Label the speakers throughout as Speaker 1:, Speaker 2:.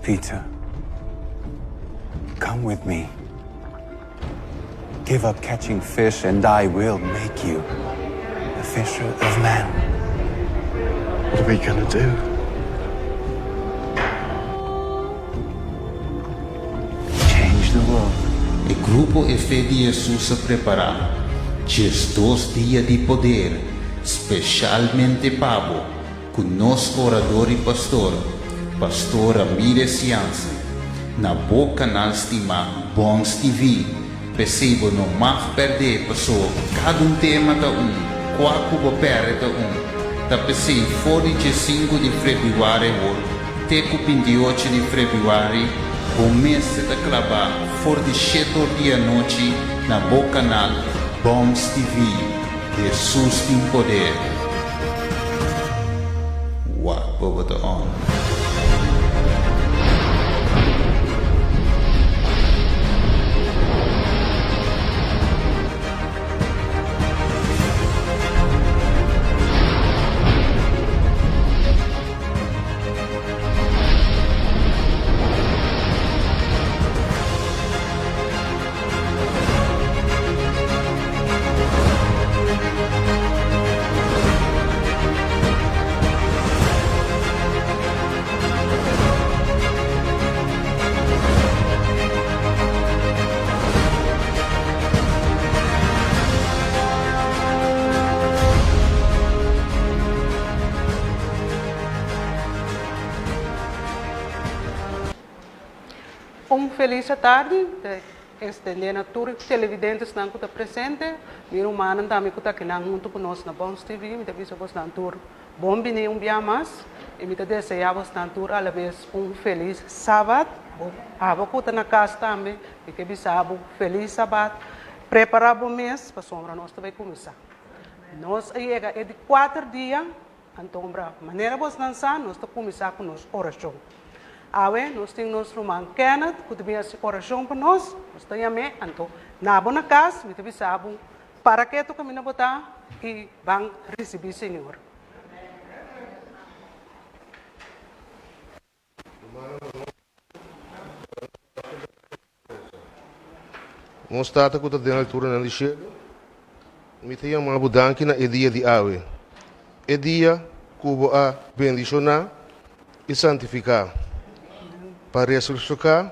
Speaker 1: Peter, come with me. Give up catching fish and I will make you a fisher of men.
Speaker 2: What are we gonna do?
Speaker 1: Change the world.
Speaker 3: E grupo E Fe di Hesus a prepará 12 dia di poder speshalmente pa bo ku nos orador i pastor, Pastor Ramirez Jansen, na bo kanal stimá Bons TV. P'esei bo no mag pèrdè paso kada un tema ta un, kua ku bo pèrdè ta un. Ta p'esei for di 15 di febrüari awor te ku 28 di febrüari bo mester ta klabá for di shete or di anochi na bo kanal Bons TV. Hesus tin poder. Wak bo bo ta on.
Speaker 4: Un felis atardi. Extendé na tur televidentesnan ku ta presente, mi rumannan tambe ku ta akinan huntu ku nos na Bons TV, mi ta bisa bosnan tur bon bini un bia mas i mi ta deseá bosnan tur alabes un felis Sabat. Bo abo ku ta na kas tambe, mi ke bisa bo felis Sabat. Prepará bo mes pasobra nos ta bai kuminsá. Nos a yega e di kuater dia. Antombra, manera bosnan sa, nos ta kuminsá ku nos orashon. Awe nos tin nos ruman Kenneth ku ta bin hasi orashon pa nos. Nos ta yam'é. Anto, na bo na kas, mi ta bisa bo, para ketu kaminda bo ta i ban risibí Señor.
Speaker 2: Nos Tata ku ta den alturanan di shelu, mi ta yama bo danki na e dia di awe, e dia ku bo a bendishoná i santifiká pa resurská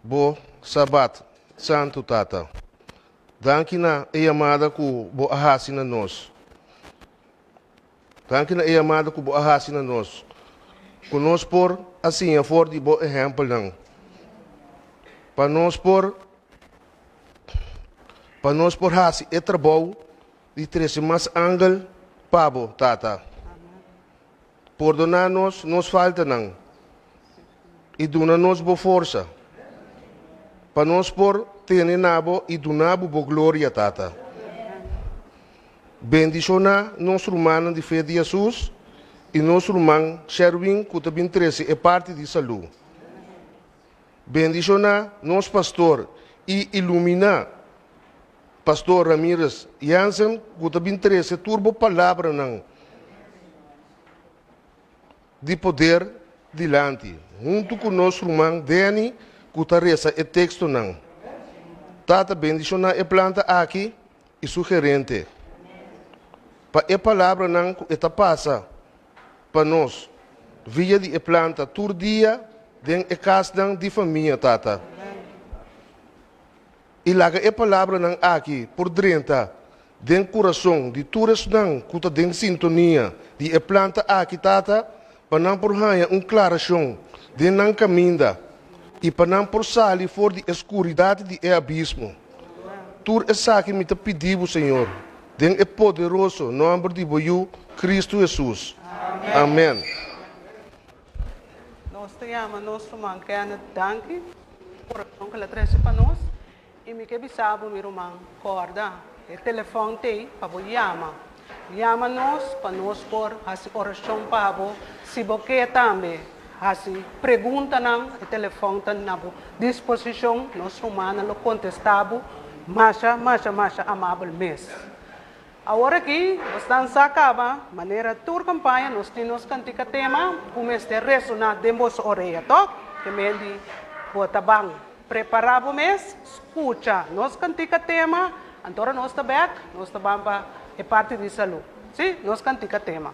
Speaker 2: bo Sabat santu, Tata. Danki na e yamada ku bo a hasi na nos. Danki na e yamada ku bo a hasi na nos, ku nos por a siña for di bo ehèmpelnan, pa nos por pa nos por hasi e trabou di trese mas angel pa bo, Tata. Pordoná nos nos faltanan i duna nos bo forsa, pa nos por tene na bo i duna bo bo gloria, Tata. Bendishoná nos rumannan di fe di Hesus i nos ruman Sherwin ku ta bin trese e parti di salú. Bendishoná nos pastor i iluminá Pastor Ramirez Jansen ku ta bin trese tur bo palabranan di poder dilanti, huntu ku nos ruman Danny ku ta resa e tekstonan. Tata bendishoná e planta aki i su gerente pa e palabranan ku e ta pasa pa nos via di e planta tur dia den e kasnan di famia, Tata. I laga e palabranan aki por drenta den kurason di tur esnan ku ta den sintonia di e planta aki, Tata, pa nan por haña un klarashon den nan kaminda i pa nan por sali for di e skuridat di e abismo. Tur esaki mi ta pidi bo, Señor, den e poderoso nòmber di bo Yu, Kristu Hesus. Amèn.
Speaker 4: Nos ta yama nos ruman Kenneth danki pa oracion cu el a trece pa nos y mi ke bisa bo mi ruman corda e telefon t'ey pa bo yama. Yama nos pa nos por haci oracion pa bo si bo ke tambe haci preguntanan e telefon ta na bo disposicion nos rumannan lo contesta bo masha masha masha amabel mes. Awor aki nos dan sa kaba, manera tur kampaña nos tin nos kantika tema ku mester resoná den boso orea, tòg? Ke men di bo ta ban prepará bo mes, skucha nos kantika tema, anto ora nos ta bèk, nos ta ban pa e parti di salú. Sí, nos kantika tema.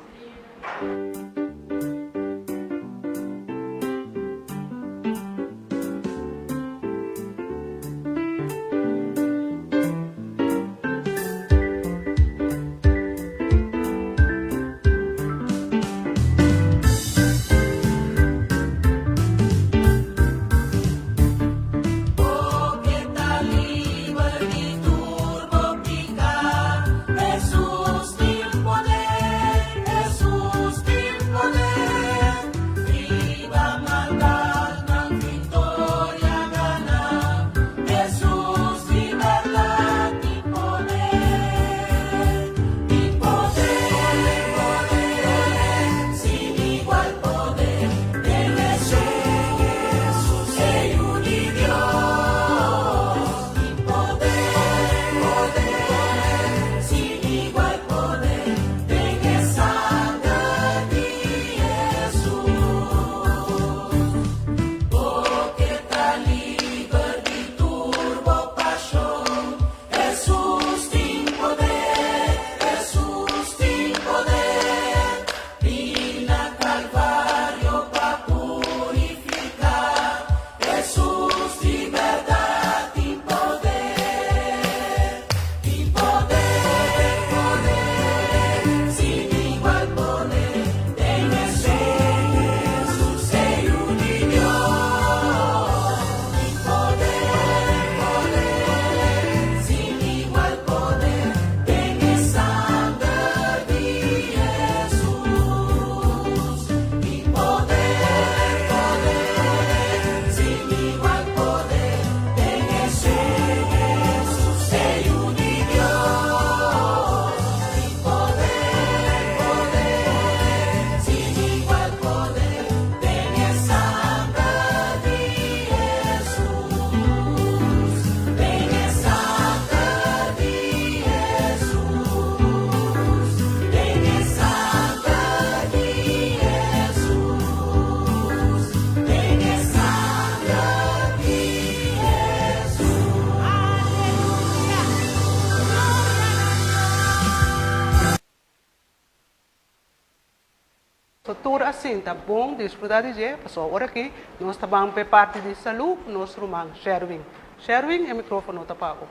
Speaker 4: So tur a sinta bon disfruta di dje, pasobra ora aki nos ta ban p'e parti di salu ku nos ruman Sherwin. Sherwin, e mikrofono ta pa bo.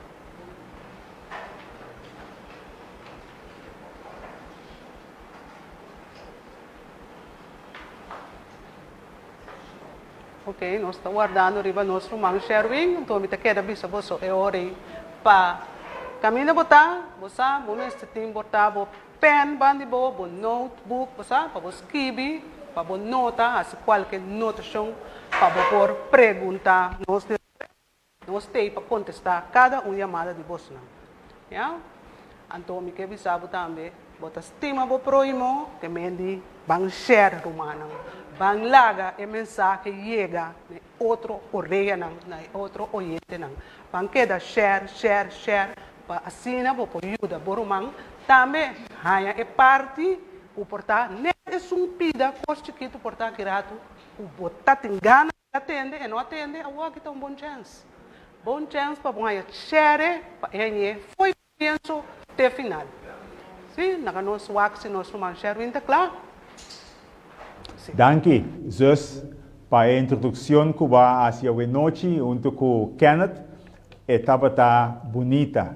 Speaker 4: Ok, nos ta wardando riba nos ruman Sherwin, anto mi ta keda bisa boso e ora ei pa kaminda bo ta, bo sa, bo mester tin bo ta bo pen bandi bo, bo notebook, bo sa, pa bo skibi, pa bo nota, hasi kualke notashon pa bo por pregunta nos despues. Nos t'ei pa kontestá kada un yamada di bosnan. Ya? Anto mi ke bisa bo tambe, bo ta stima bo próhimo, te men di ban share, rumannan. Ban laga e mensahe yega na e otro oreanan, na e otro oyentenan. Ban keda share, share, share, pa asina bo por yuda bo ruman tambe haña e parti ku por ta net esun pida kos chikitu por ta aki ratu ku bo ta tin gana Atende e no atende, awor aki ta un bon chèns. Bon chèns pa bo haña chèrè pa e hañ'é fo'i komienso te final. Sí, laga nos wak si nos ruman Sherwin ta kla. Sí.
Speaker 5: Danki, zus, pa e introduccion cu bo a haci awenochi hunto cu Kenneth. E tabata bunita.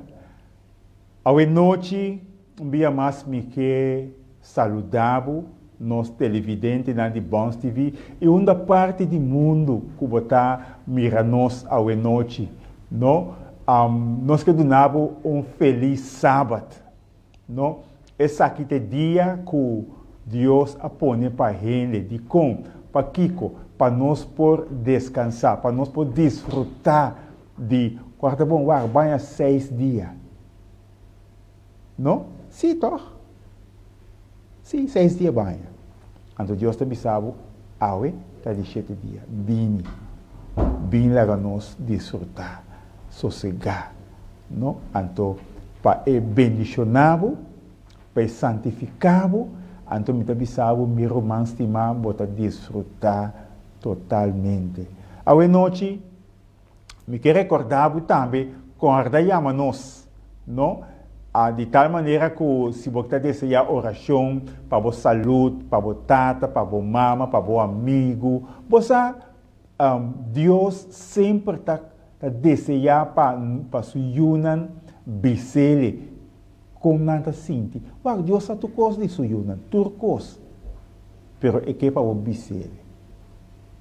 Speaker 5: Awenochi un bia mas mi ke saluda bo, nos televidentenan di Bons TV i unda parti di mundu ku bo ta mira nos awenochi, no? Nos ke duna bo un felis Sabat, no? Esaki ta e dia ku Dios a pone pa hende. Dikon? Pakiko? Pa nos por deskansá, pa nos por disfrutá di kuarta bon wak baña seis dia. No? Sí, tòg? Sí, seis dia baña. Anto Dios ta bisa bo, Awe ta di shete dia. Bini. Bin laga nos disfrutá, sosegá. No? Anto, pa e bendishoná bo, pa e santifiká bo, anto mi ta bisa bo, mi ruman stimá, bo ta disfrutá. totalmente. Awe nochi mi ke rekordá bo tambe kòrda yama nos, no? Di tal manera ku si bo ta deseá orashon pa bo salud, pa bo tata, pa bo mama, pa bo amigu, bo sa Dios semper ta ta deseá pa pa su yunan bis'Ele kon nan ta sinti. Wak, Dios sa tur kos di su yunan, tur kos. Pero e ke pa bo bis'Ele.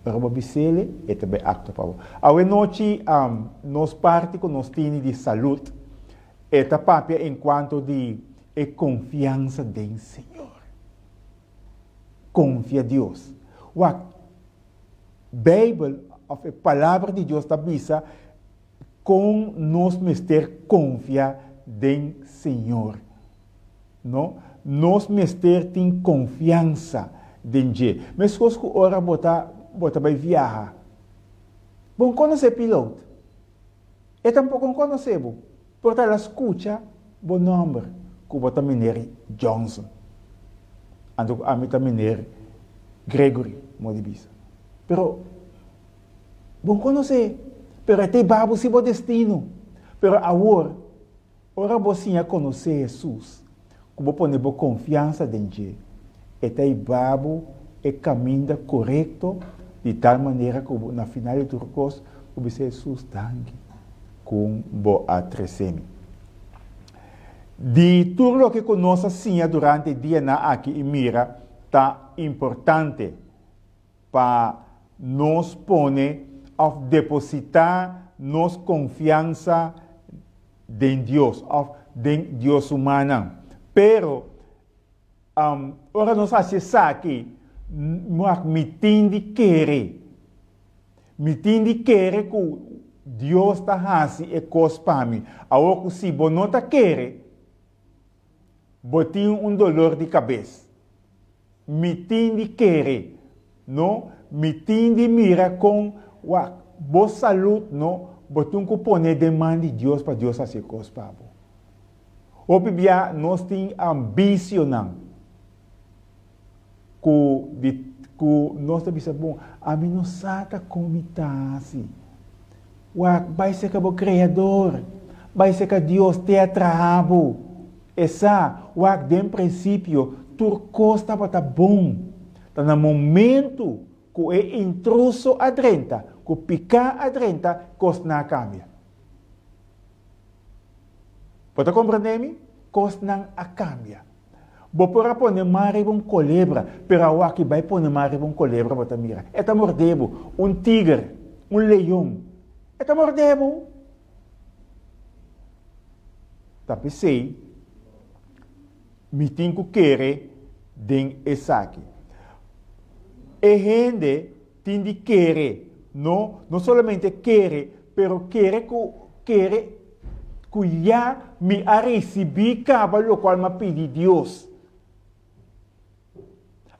Speaker 5: Ora bo bis'Ele, e ta bai aktua pa bo. Awe nochi nos parti ku nos tini di salud, e ta papia enkuanto di e konfiansa den Señor. Konfia Dios. Wak, Bijbel of e Palabra di Dios ta bisa kon nos mester konfia den Señor. No, nos mester tin konfiansa den dje. Meskos ku ora bo ta bo ta bai viaha, bo no konosé pilot, e tampoko no konosé bo, pero ta el a skucha bo nòmber ku bo ta Meneer Johnson. Anto ku ami ta Meneer Gregory, mo di bisa. Pero bo konosé, pero e ta hiba bo si bo destino. Pero awor, ora bo siña konosé Hesus, ku bo pone bo konfiansa den dje, e ta hiba bo e kaminda korekto di tal manera ku bo na final di tur kos bo bisa Hesus danki ku bo a trese mi. Di tur loke ku nos a siña durante e dianan aki i mira ta importante pa nos pone òf depositá nos konfiansa den Dios òf den Dios su mannan. Pero, ora nos hasi esaki, mi tin di kere. Mi tin di kere ku Dios ta hasi e kos pa mi. Awor ku si bo no ta kere, bo tin un dolor di kabes. Mi tin di kere, no? Mi tin di mira kon, wak, bo salud, no? Bo tin ku pone den man di Dios pa Dios hasi e kos pa bo. Hopi bia nos tin ambicionan ku di ku nos ta bisa bon, ami no sa ta kon mi ta hasi. Wak, bai serka bo Kreador, bai serka Dios, te a traha bo. E sa, wak, den prinsipio tur kos tabata bon. Ta na momentu ku e intruso a drenta, ku piká a drenta, kosnan a kambia. Bo ta komprendé mi? Kosnan a kambia. Bo por a pone man riba un kolebra, pero awaki bai pone man riba un kolebra bo ta mira, e ta mordé bo. Un tiger, un leon, e ta mordé bo. Ta p'esei mi tin ku kere den esaki. E hende tin di kere, no, no solamente kere, pero kere ku kere ku ya mi a risibí kaba lokual mi a pidi Dios.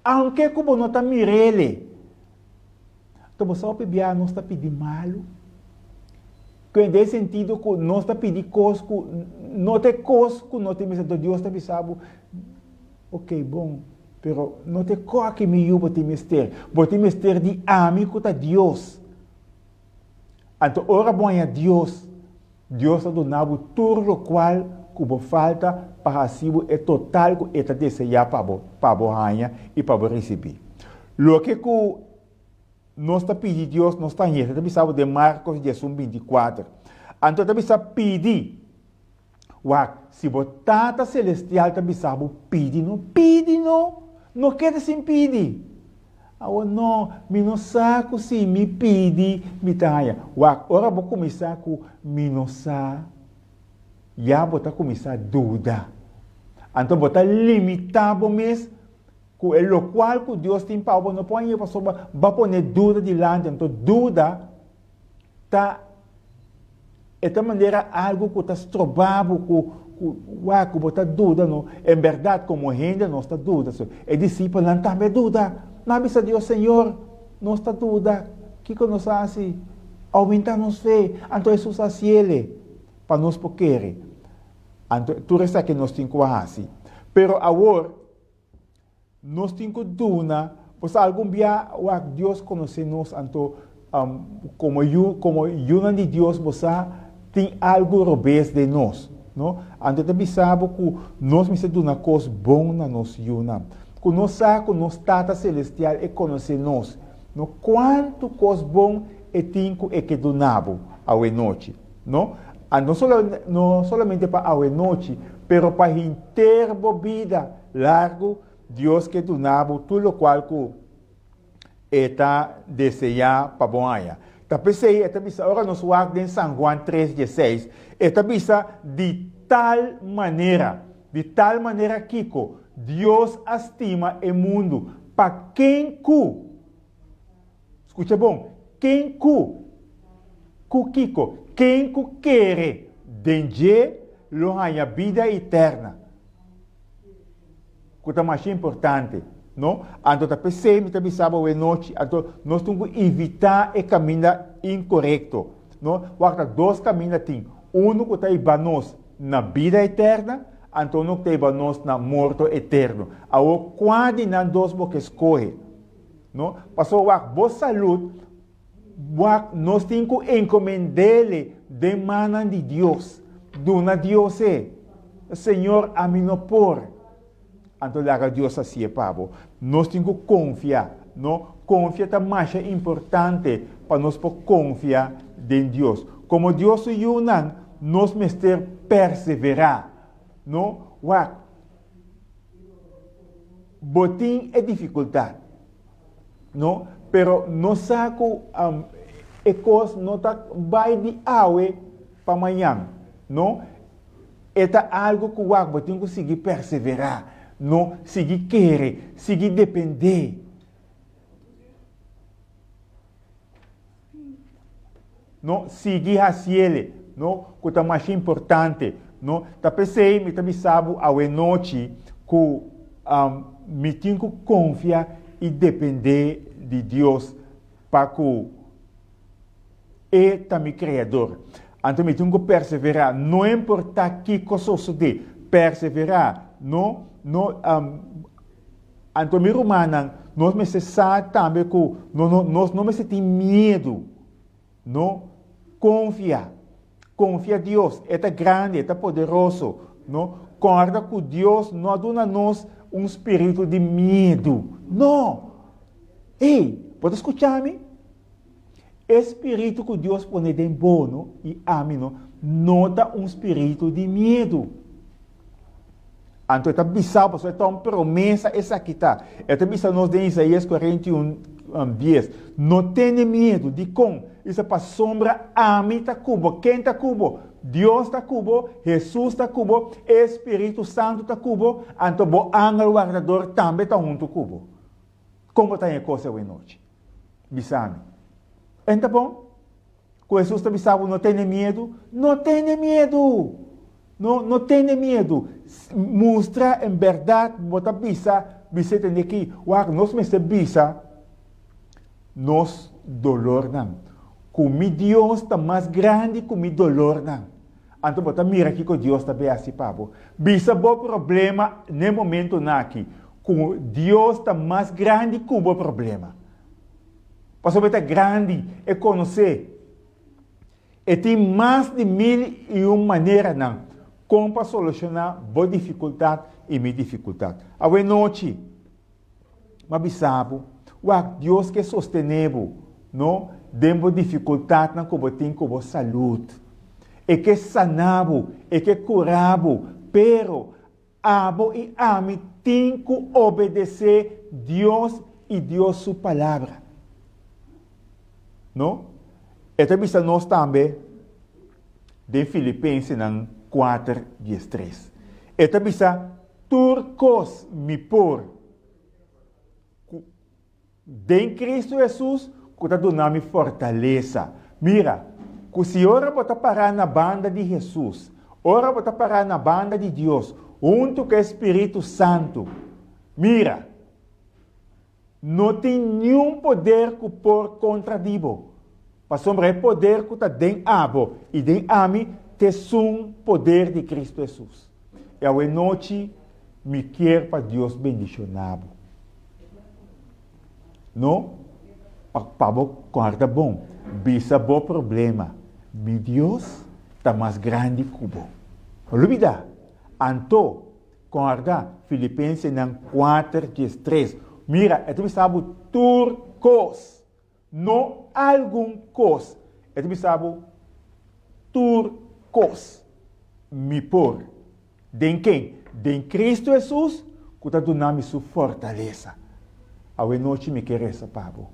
Speaker 5: Aunke ku bo no ta mir'Ele. Anto bo sa hopi bia nos ta pidi malu? Ku den e sentido ku nos ta pidi kos ku no ta e kos ku no ta mester. Anto Dios ta bisa bo, ok, bon, pero no ta e kos ki mi yu bo tin mester. Bo tin mester di ami ku ta Dios. Anto ora bo haña Dios, Dios ta duna bo tur lokual ku bo falta pa hasi bo e total ku e ta deseá pa bo, pa bo haña i pa bo risibí. Loke ku nos ta pidi Dios, nos ta haña. E ta bisa bo den Markos diesun bintikuater. Anto e ta bisa pidi. Wak, si bo Tata Selestial ta bisa bo pidi no, pidi no! No keda sin pidi! Awor no, mi no sa ku si mi pidi mi ta haña. Wak, ora bo kuminsá ku mi no sa, ya bo ta kuminsá duda. Anto bo ta limitá bo mes ku e lokual ku Dios tin pa bo, bo no por haña pasobra bo a pone duda dilanti. Anto duda ta E ta manera algu ku ta stroba bo ku ku wak ku bo ta duda no. En bèrdat komo hende nos ta duda. So e disipelnan tambe a duda. Nan a bisa Dios, Señor, nos ta duda, kiko nos a hasi? Oumentá nos fe. Anto Hesus a hasiel pa nos por kere. Anto tur esaki nos tin ku a hasi. Pero awor. Nos tin ku duna. Pues algun bia wak Dios konosé nos anto komo yu komo yunan di Dios bo sa tin algu robes den nos, no? Anto ta bisa bo ku nos mester duna kos bon na nos yunan. Ku nos sa ku nos Tata Selestial e konosé nos, no? Kuantu kos bon e tin ku e ke duna bo awe nochi, no? No no solamente pa awe nochi, pero pa henter bo bida largu Dios ke duna bo tur lokual ku e ta deseá pa bo haña. Ta p'esei e ta bisa ora nos wak den San Juan tres dieseis, e ta bisa di tal manera, di tal manera kiko? Dios a stima e mundu pa ken ku, skucha bon, ken ku, ku kiko? Ken ku kere den dje lo haña bida eterna. Ku ta masha importante, no? Anto ta p'esei mi ta bisa bo awe nochi, anto nos tin ku evitá e kaminda inkorekto, no? Wak ta dos kaminda tin, unu ku ta hiba nos na bida eterna, anto unu ku ta hiba nos na morto eterno. Awor kua di nan dos bo ke skohe? No? Pasobra wak bo salud, wak nos tin ku enkomend'ele den mannan di Dios. Duna Dios e, Señor, ami no por. Anto laga Dios hasié pa bo. Nos tin ku konfia, no? Konfia ta masha importante pa nos por konfia den Dios. Komo Dios su yunan, nos mester perseverá, no? Wak, bo tin e difikultat. No, pero nos sa ku e kos no ta bai di awe pa mañan, no. E ta algu ku wak bo tin ku sigui perseverá, no, sigui kere, sigui dependé. No, sigui hasiele, no, ku ta masha importante, no. Ta p'esei mi ta bisa bo awe nochi ku mi tin ku konfia i dependé di Dios pa ku E ta mi Kreador. Anto mi tin ku perseverá, no importá kiko sosodé, perseverá, no, no, Anto mi rumannan, nos mester sa tambe ku nos no mester tin miedu. No, konfia. Konfia Dios. E ta grandi, e ta poderoso. No, kòrda ku Dios no a duna nos un spiritu di miedu. No! Ey, bo ta skucha mi? E spiritu ku Dios pone den bo no i ami no, no ta un spiritu di miedu. Anto e ta bisa bo, pasobra e ta un promesa esaki ta. E ta bisa nos den Isaías 41, 10, No tene miedu. Dikon? Bisa, Pasobra ami ta ku bo. Ken ta ku bo? Dios ta ku bo, Hesus ta ku bo, e Spiritu Santu ta ku bo, anto bo angel wardador tambe ta huntu ku bo. Kon bo ta haña e kos awe nochi? Bisa mi. En ta bon? Ku Hesus ta bisa bo no tene miedu? No tene miedu! No, no tene miedu. Mustra en bèrdat bo ta bisa, bis'é tende aki, wak nos mester bisa nos dolornan. Ku mi Dios ta mas grandi ku mi dolornan. Anto bo ta mira kiko Dios ta bay hasi pa bo. Bisa bo problema n'e momentonan aki, ku Dios ta mas grandi ku bo problema. Pasobra e ta grandi, e konosé. E tin mas di mil i un maneranan kon pa solushoná bo difikultat i mi difikultat. Awe nochi, m'a bisa bo, wak Dios ke sostené bo, no, den bo difikultatnan ku bo tin ku bo salud. E ke sana bo, e ke kura bo, pero Abo i ami tin ku obedesé Dios i Dios su Palabra. No? E ta bisa nos tambe den Filipensenan kuater diestres. E ta bisa, Tur kos mi por ku. Den Cristo Hesus ku ta duna mi fortalesa. Mira, ku si ora bo ta pará na banda di Hesus, ora bo ta pará na banda di Dios, huntu ku e Spiritu Santu, mira, no tin niun poder ku por kontra di bo, pasobra e poder ku ta den abo i den ami t'esun poder di Cristo Hesus. I awe nochi mi kier pa Dios bendishoná bo. No, pa bo kòrda bon, bisa bo problema, Mi Dios ta mas grandi ku bo. No lubidá. Anto, kòrda Filipensenan kuater diestres, Mira, e ta bisa bo tur kos, no algun kos. E ta bisa bo tur kos. Mi por. Den ken? Den Cristo Hesus, ku ta duna mi su fortalesa. Awe nochi mi ke resa pa bo.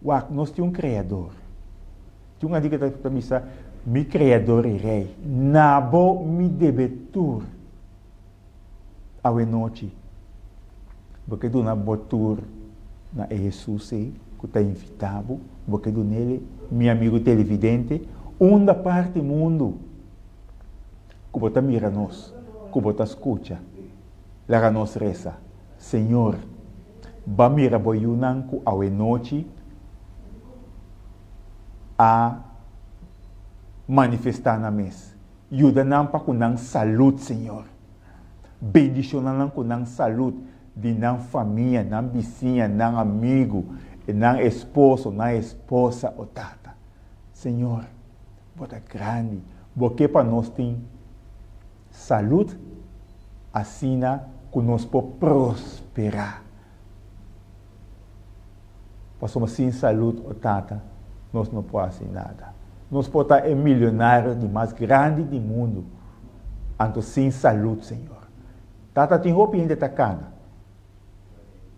Speaker 5: Wak, nos tin un Kreador. Tin un hende ku ta bisa, Mi Kreador i Rei, na bo mi debe tur. Awe nochi, bo ke duna bo tur na e Hesus ei ku ta invitá bo? Bo ke dun'el, mi amigu televidente, unda parti mundu? Ku bo ta mira nos, ku bo ta skucha. Laga nos resa, Señor, ba mira bo yunan ku awenochi a manifestá nan mes. Yuda nan pa ku nan salud, Señor. Bendishoná nan ku nan salud, di nan famia, nan bisiña, nan amigu, nan esposo, nan esposa, o Tata. Señor, Bo ta grandi. Bo ke pa nos tin salud asina ku nos por prosperá. Pasobra sin salud, o Tata, nos no por hasi nada. Nos por ta e milionario di mas grandi di mundu, anto sin salud, Señor. Tata, tin hopi hende ta kana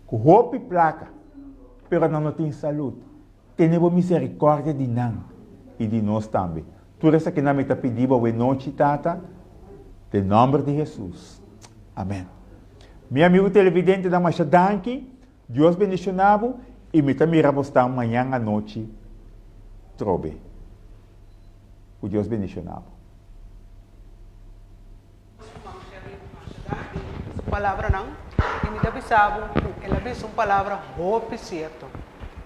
Speaker 5: ku hopi plaka, pero nan no tin salud. Tene bo misericordia di nan i di nos tambe. Tur esakinan mi ta pidi bo awe nochi, Tata, den nomber di Hesus. Amen. Mi amigo televidentenan masha danki. Dios bendiciona bo i mi ta mira bosnan mañan anochi trobe. Ku Dios bendiciona bo.
Speaker 4: Su palabranan, i mi ta bisa bo ku el a bisa un palabra hopi sierto.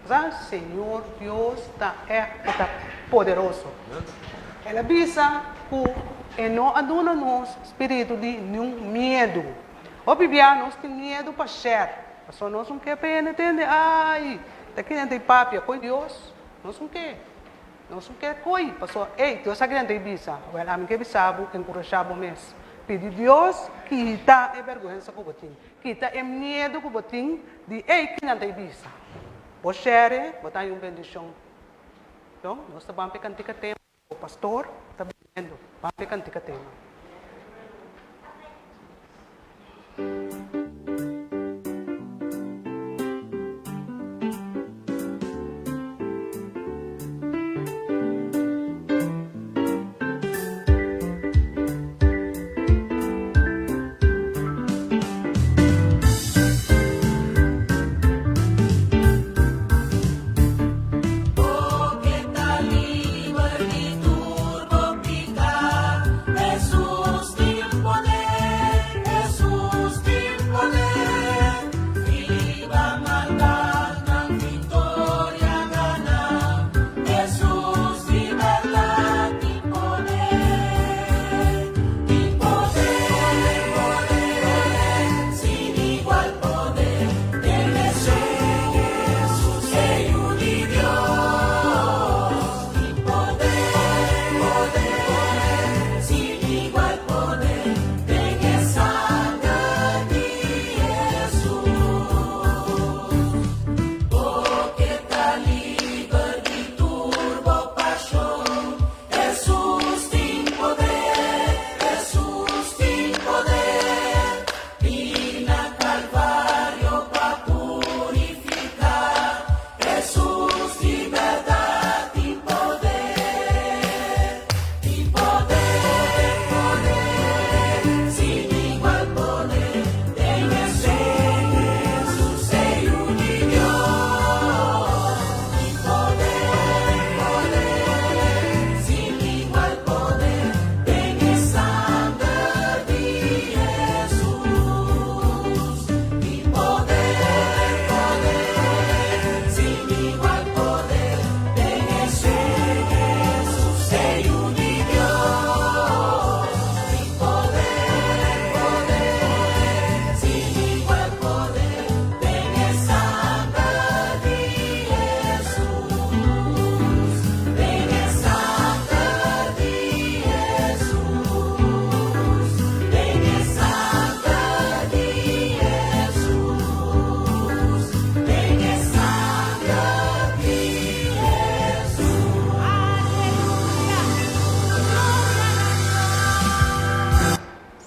Speaker 4: Sa, Señor Dios ta ègt, e ta poderoso. El a bisa ku e no a duna nos spiritu di niun miedu. Hopi bia nos tin miedu pa shèr, pasobra nos no ke pa hende tende, Ai, ta kende ta e papia koe Dios? Nos no ke. Nos no ke ko'i, pasobra, ey, Dios a grenta i bisa, wèl, ami ke bisa bo, enkurashá bo mes. Pidi Dios kita e bèrgwensa ku bo tin, kita e miedu ku bo tin di, ey, kinan ta i bisa. Bo share, bo ta haña un bendishon. Don, nos ta ban p'e kantika tema, bo pastor ta biniendo, ban p'e kantika tema.
Speaker 6: Bo ke ta liber di tur bo piká, Hesus.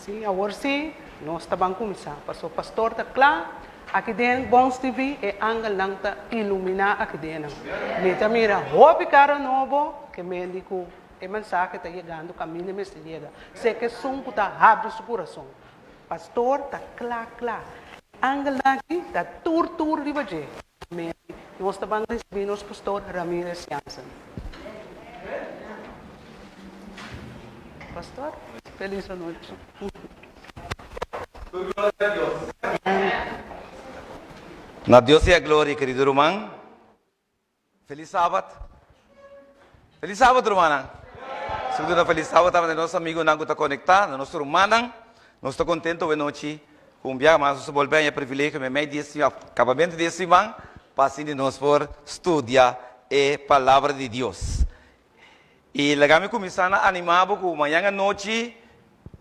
Speaker 4: Sí, awor sí, nos ta ban kuminsá. Paso pastor ta kla, aki den Bons TV e angelnan ta iluminá aki den nan. Mi ta mira hopi kara nobo ke mendi ku e mensahe ta yegando kaminda mester yega. Seke esun ku ta habri su kurason. Pastor ta kla kla. Angelnan aki ta tur tur riba dje. Mendi nos ta ban risibí nos pastor Ramirez Jansen. Pastor, felis anochi.
Speaker 6: Na Dios sea gloria, kerido ruman. Felis sabat. Felis sabat, rumannan. Sigur duna felis sabat tambe na nos amigunan ku ta konektá, na nos rumannan. Nos ta kontentu awe nochi ku un biaha mas nos a bolbe haña e privilegio meimei di e siman, akabamentu di e siman, pa asina nos por studia e Palabra di Dios. I laga mi kuminsá na animá bo ku mañan anochi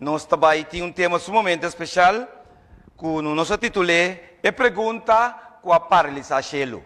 Speaker 6: nos ta bai tin un tema sumamente speshal ku nos a titul'é E Pregunta Ku A Paralisá Shelu.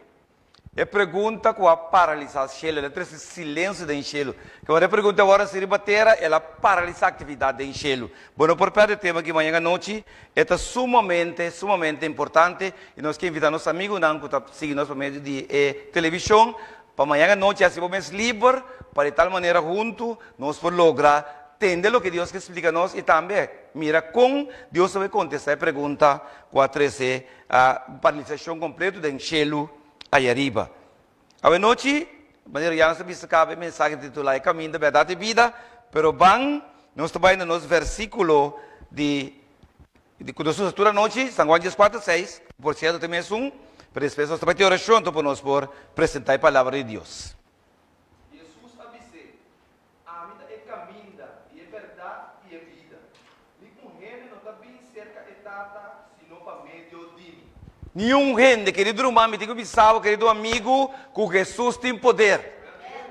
Speaker 6: E pregunta ku a paralisá shelu, el a trese silensio den shelu. Ke ora e pregunta a wòrdu hasi riba tera, el a paralisá aktividat den shelu. Bo no por pèrdè e tema aki mañan anochi, e ta sumamente, sumamente importante i nos ke invitá nos amigunan ku ta sigui nos pa medio di e televishon pa mañan anochi hasi bo mes liber pa di tal manera huntu nos por logra tende loke Dios ke splika nos i tambe mira kon Dios ta bai kontestá e pregunta ku a trese A paralisashon kompleto den shelu ayariba. Awenochi, manera ya nos a bisa kaba e mensahe titulá E Kaminda, Bèrdat i Bida, pero ban nos ta bai na nos versíkulo di di ku nos usa tur anochi, San Juan dieskuater seis, por sierto ta e mesun, pero despues nos ta bai tin orashon anto pa nos por presentá e Palabra di Dios.
Speaker 7: Hesus a bis'é, Ami ta e kaminda i e bèrdat i e bida. Ningun hende no ta bin serka e Tata sino pa medio di mi.
Speaker 6: Niun hende, kerido ruman, mi tin ku bisa bo, kerido amigu, ku Hesus tin poder.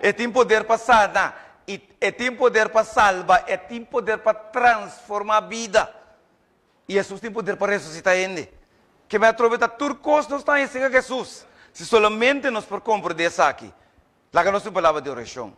Speaker 6: E tin poder pa sana, i e tin poder pa salba, e tin poder pa transformá bida. I Hesus tin poder pa resusitá hende. Ke mi atrobe ta tur kos nos ta haña serka Hesus, si solamente nos por komprendé esaki. Laga nos un palabra di orashon.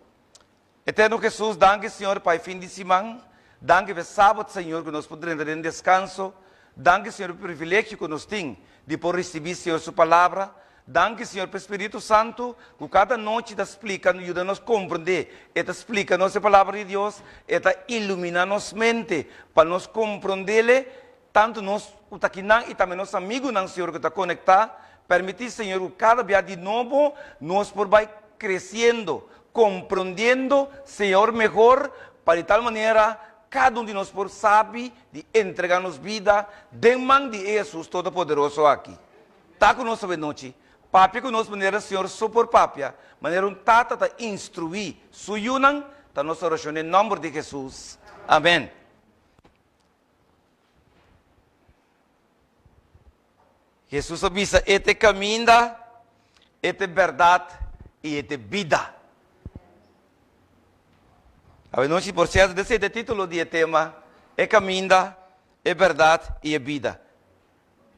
Speaker 6: Eterno Hesus, danki Señor pa e fin di siman, danki pa e sabat Señor ku nos por drenta den deskanso, danki Señor pa e privilegio ku nos tin di por risibí Señor su palabra, danki Señor pa e Spiritu Santu ku kada nochi ta splika yuda nos komprendé, e ta splika nos e palabra di Dios, e ta iluminá nos mente pa nos komprendele, tantu nos ku ta akinan i tambe nos amigunan Señor ku ta konektá, permití Señor ku kada bia di nobo nos por bai kresiendo, komprondiendo Señor mehor, pa di tal manera kada un di nos por sabi di entregá nos bida den man di e Hesus Todopoderoso aki. Ta ku nos awenochi, papia ku nos manera Señor so por papia, manera un tata ta instruí su yunan, ta nos orashon den nòmber di Hesus. Amèn. Hesus a bisa, E ta e kaminda, e ta e bèrdat i e ta e bida. Awenochi, por sierto, esei ta e título di e tema, E Kaminda, e Bèrdat i e Bida.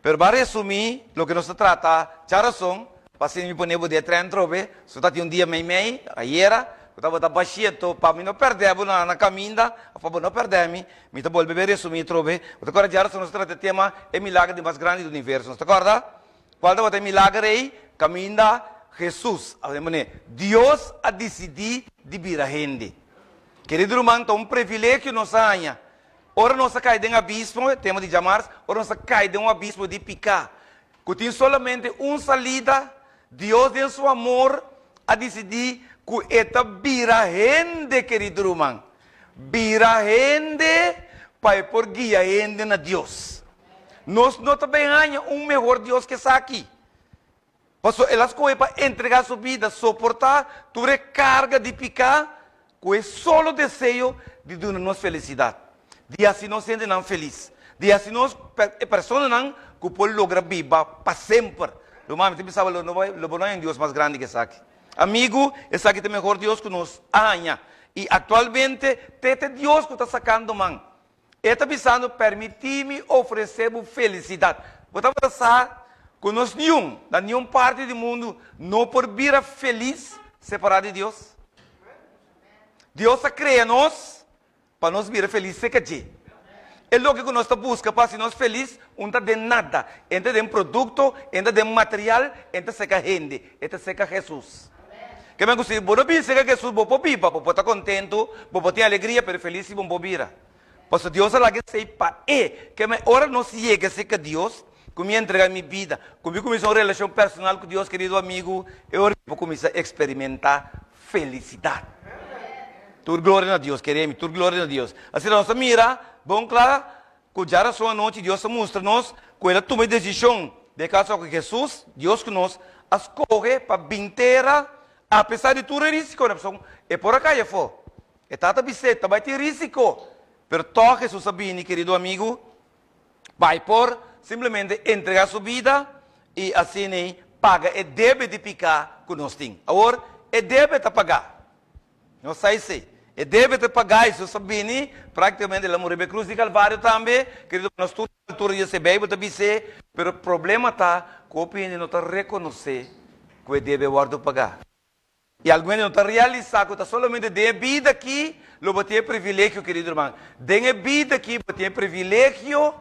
Speaker 6: Pero bo a resumí loke nos ta trata djarason, pa asina mi pone bo den e tren atrobe, so ta tin un dia meimei, ayera, ku tabata bashito, pa mi no pèrdè bo na kaminda, òf pa bo no pèrdè mi, mi ta bolbe be resumí atrobe. Bo ta kòrda djarason nos ta trata e tema E milager di mas grandi di universo. Nos ta kòrda? Kual tabata e milager ei? Kaminda Hesus, a pone, Dios a disidí di bira hende. Kerido ruman, ta un privilegio nos a haña Ora nos a kai den abismo, e tema di djamars, ora nos a kai den un abismo di piká, ku tin solamente un salida, Dios den su amor a disidí ku e ta bira hende, kerido ruman, bira hende pa e por guia hende na Dios. Nos no ta bin haña un mehor Dios ku esaki. Pasobra el a skohe pa entregá su bida, soportá tur e karga di piká ku e solo deseo di duna nos felisidat, di hasi nos hendenan felis, di hasi nos e personanan ku por logra biba pa semper. Ruman, mi ta bisa bo, lo no bai, lo bo no haña un Dios mas grandi ku esaki. Amigu, esaki ta e mehor Dios ku nos a haña. I aktualmente, te ta e Dios ku ta sakando man. E ta bisando, Permití mi ofresé bo felisidat. Bo tabata sa ku nos niun, na niun parti di mundu, no por bira felis separá di Dios? Dios a krea nos pa nos bira felis serka dje. E loke ku nos ta buska pa hasi nos felis un ta den nada. E ta den produkto, e ta den material, e ta seka hende, e ta seka Hesus. Ke men ku si bo no bin seka Hesus bo por biba, bo por ta kontentu, bo por tin alegria, pero felis si bo no por bira. Pasobra Dios a laga esei pa e. Ke men ora nos yega seka Dios, ku mi entrega mi bida, ku mi kuminsá un relashon personal ku Dios, kerido amigu, e ora mi por kuminsá eksperimentá felisidat. Tur gloria na Dios, kere mi, tur gloria na Dios. Asina nos ta mira bon kla ku djarason anochi Dios a mustra nos ku el a tuma e desishon, den e kaso aki Hesus, Dios ku nos, a skohe pa bin tera apesar di tur e risikonan, pasobra e por a kai afó. E tata bis'é, ta bai tin risiko, pero tòg Hesus a bini, kerido amigu, Bai por simplemente entregá su bida i asina paga e debe di piká ku nos tin. Awor, e debe ta pagá. Nos sa esei. E debe ta pagá. Hesus a bini, práktikamente el a muri riba e krus di Kalvario tambe. Kerido, nos tur ta altura di esei. Beibel ta bis'é. Pero problema ta ku hopi hende no ta rekonosé ku e debe a wòrdu pagá. I algun hende no ta realisá ku ta solamente den e bida akí lo bo tin e privilegio, kerido ruman. Den e bida akí bo tin e privilegio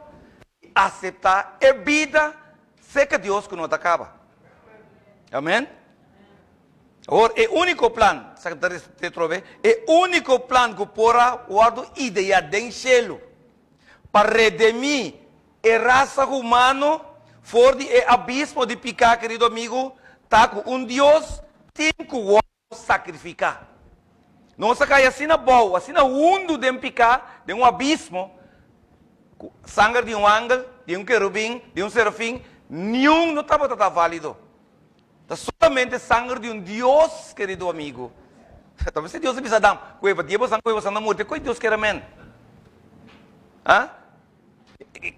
Speaker 6: di aseptá e bida serka Dios ku no ta kaba. Amèn. Awor, e úniko plan, sa ku ta repetí atrobe, e úniko plan ku por a wòrdu ideá den shelu pa redemí E rasa humano for di e abismo di piká, kerido amigu, ta ku un Dios tin ku wòrdu sakrifiká. Nos a kai asina bou, asina hundu den piká, den un abismo, ku sanger di un angel, di un kerubin, di un serafin, niun no tabata ta válido. Ta solamente sanger di un Dios, kerido amigu. Ta mester Dios a bisa Adam, ku e pa dia bo san ku e bo san na muri, te koe Dios kere men? Ha?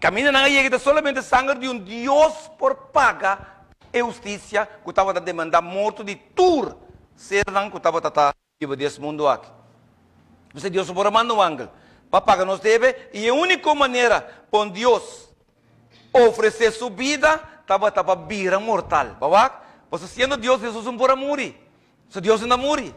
Speaker 6: Kaminda nan a yega ta solamente sanger di un Dios por paga e hustisia ku tabata demandá morto di tur sernan ku tabata ta biba di es mundu aki. P'esei Dios no por a manda un angel pa paga nos debe i e úniko manera pa un Dios ofresé su bida tabata pa bira mortal. Bo a wak? Pasobra siendo Dios, Hesus no por a muri. So Dios no ta muri.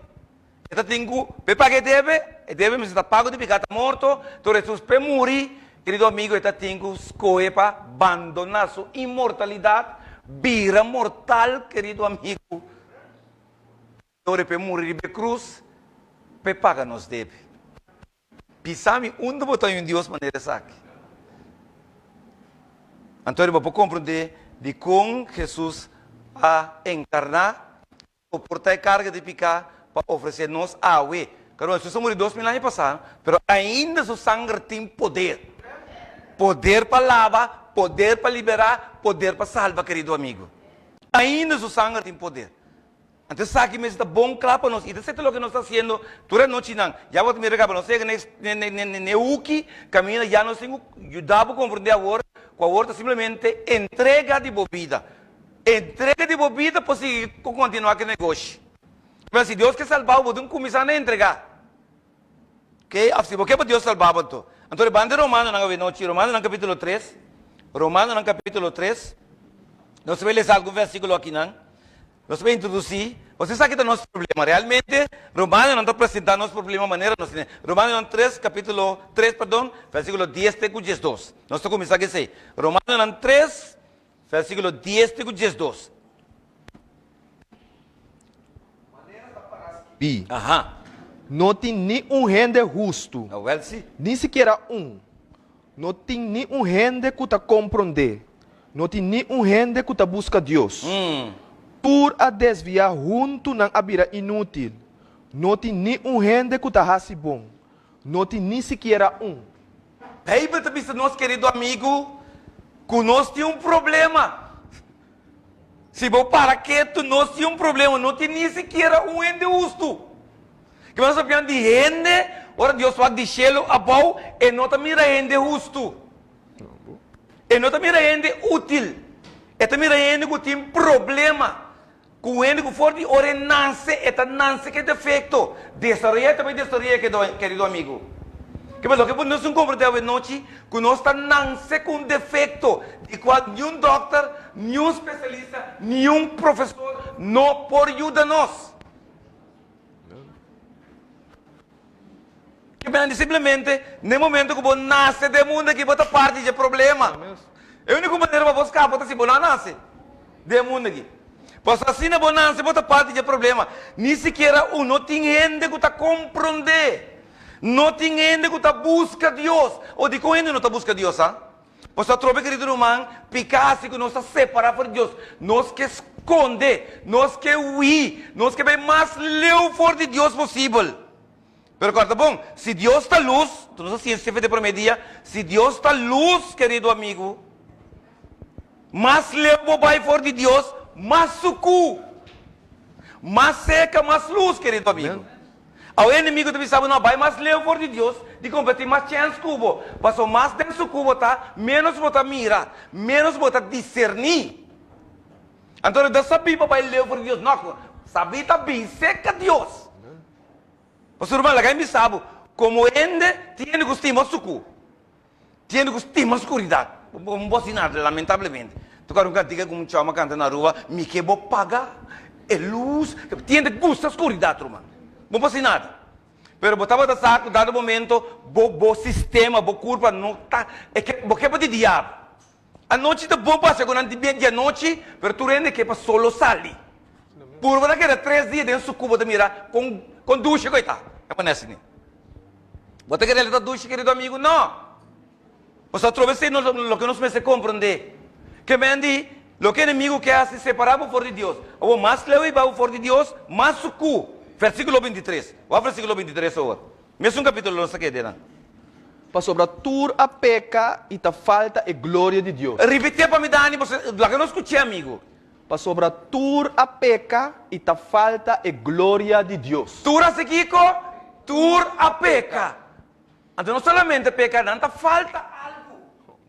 Speaker 6: E ta tin ku p'e paga e debe, e debe mester ta pago di piká ta morto, tur Hesus p'e muri, kerido amigo, e ta tin ku skohe pa bandoná su inmortalidat, bira mortal, kerido amigo, ora p'e muri riba e krus, p'e paga nos debe. Bisa mi unda bo ta un Dios manera esaki? Anto bo por komprondé dikon Hesus a enkarná, soportá e karga di piká pa ofresé nos awe. Karo, Hesus a muri 2000 aña pasá, pero ainda su sanger tin poder. Poder pa laba, poder pa liberá, poder pa salba, kerido amigu. Ainda su sanger tin poder. Anto esaki mester ta bon kla pa nos i ta seta loke nos ta hasiendo tur e anochinan. Ya bo ta mira kaba nos yega na e huki kaminda ya nos tin ku yuda bo komprendé awor ku awor ta simplemente entrega di bo bida. Entrega di bo bida por sigui ku kontinuá ku e negoshi. Pero si Dios ke salba bo, bo tin ku kuminsá na entregá. Oke, òf si bo ke pa Dios salba bo anto. Anto e banda Romanonan awe nochi, Romanonan kapítulo tres, Romanonan kapítulo tres, nos ta bai lesa algun vèrsikulo akinan. Nos ta introdusí, Pasobra esaki ta nos problema. Realmente, Romanonan ta presentá nos problema manera nos tene. Romanonan tres, kapítulo tres, perdon, versíkulo dies te ku diesdos. Nos ta kuminsá ku esei. Romanonan tres, versíkulo dies te ku diesdos.
Speaker 7: Manera ta para skibí,
Speaker 6: Aha.
Speaker 7: No tin ni un hende hustu,
Speaker 6: Awèl sí.
Speaker 7: ni sikiera un. No tin ni un hende ku ta komprondé, no tin ni un hende ku ta buska Dios. Tur a desviá huntu nan a bira inútil, no tin ni un hende ku ta hasi bon, no tin ni sikiera un.
Speaker 6: Beibel ta bisa nos, kerido amigu, ku nos tin un problema. Si bo para ketu, nos tin un problema, no tin ni sikiera un hende hustu. Ke nos ta pian di hende, ora Dios wak di shelu abou, e no ta mira hende hustu. E no ta mira hende útil. E ta mira hende ku tin problema. Ku hende ku for di ora e nase, e ta nase ku e defekto. Desaroyá e ta bai desaroyá, kerido amigu. Ke loke por nos tin komprendé awe nochi, ku nos ta nase ku un defekto di kual niun dòkter, niun spesialista, niun profesor no por yuda nos. Ke men simplemente n'e momento ku bo nase den mundu aki bo ta parti dje problema. E úniko manera pa bo skapa ta si bo no a nase den e mundu aki. Pasobra asina bo nase bo ta parti dje problema. Ni sikiera un no tin hende ku ta komprondé. No tin hende ku ta buska Dios. O dikon hende no ta buska Dios, ha? Pasobra atrobe, kerido ruman, piká hasi ku nos ta separá for di Dios. Nos ke skonde, nos ke hui, nos ke bai mas leu for di Dios posibel. Pero kòrda bon, si Dios ta lus, tu nos a siña esei for di e promé dia, si Dios ta lus, kerido amigu, mas leu bo bai for di Dios, mas sukú. Mas seka, mas lus, kerido amigu. Awe enemigo ta bisa bo, no, bai mas leu for di Dios, dikon bo tin mas chèns ku bo. Pasobra mas den sukú bo ta, ménos bo ta mira, ménos bo ta diserní. Anto no ta sabí pa bai leu for di Dios, no, sabí ta bin serka Dios. Pasobra ruman, laga mi bisa bo, komo hende tin hende ku stima sukú. Tin hende ku stima skuridat. Bo no por hasi nada, lamentablemente. Toca un cantica ku un chama canta na Aruba, Mi ke bo paga e luz. Tin hende gusta skuridat, ruman. Bo no por hasi nada. Pero bo tabata sa ku dado momento bo bo sistema, bo kurpa no ta, e ke bo ke pa di diabel. Anochi ta bon pasa ku nan di di anochi, pero tur hende ke pa solo sali. Purba ta keda tres dia den suku bo ta mira kon kon dushi ku e ta. E pone asina. Bo ta kere el ta dushi kerido amigu? No! Pasobra atrobe esei nos loke nos mester komprondé. Ke men di, loke enemigu ke hasi separá bo for di Dios. Awor mas leu i bai bo for di Dios, mas sukú. Versíkulo 23. Wak versíkulo 23 awor. Mesun kapítulo nos ta keda einan.
Speaker 7: Pasobra tur a peka i ta falta e gloria di Dios.
Speaker 6: Ripitié pa mi Dani, pasobra laga nos skuch'é amigu.
Speaker 7: Pasobra tur a peka i ta falta e gloria di Dios.
Speaker 6: Tur a hasi kiko? Tur a peka. Anto no solamente peka, nan ta falta algu.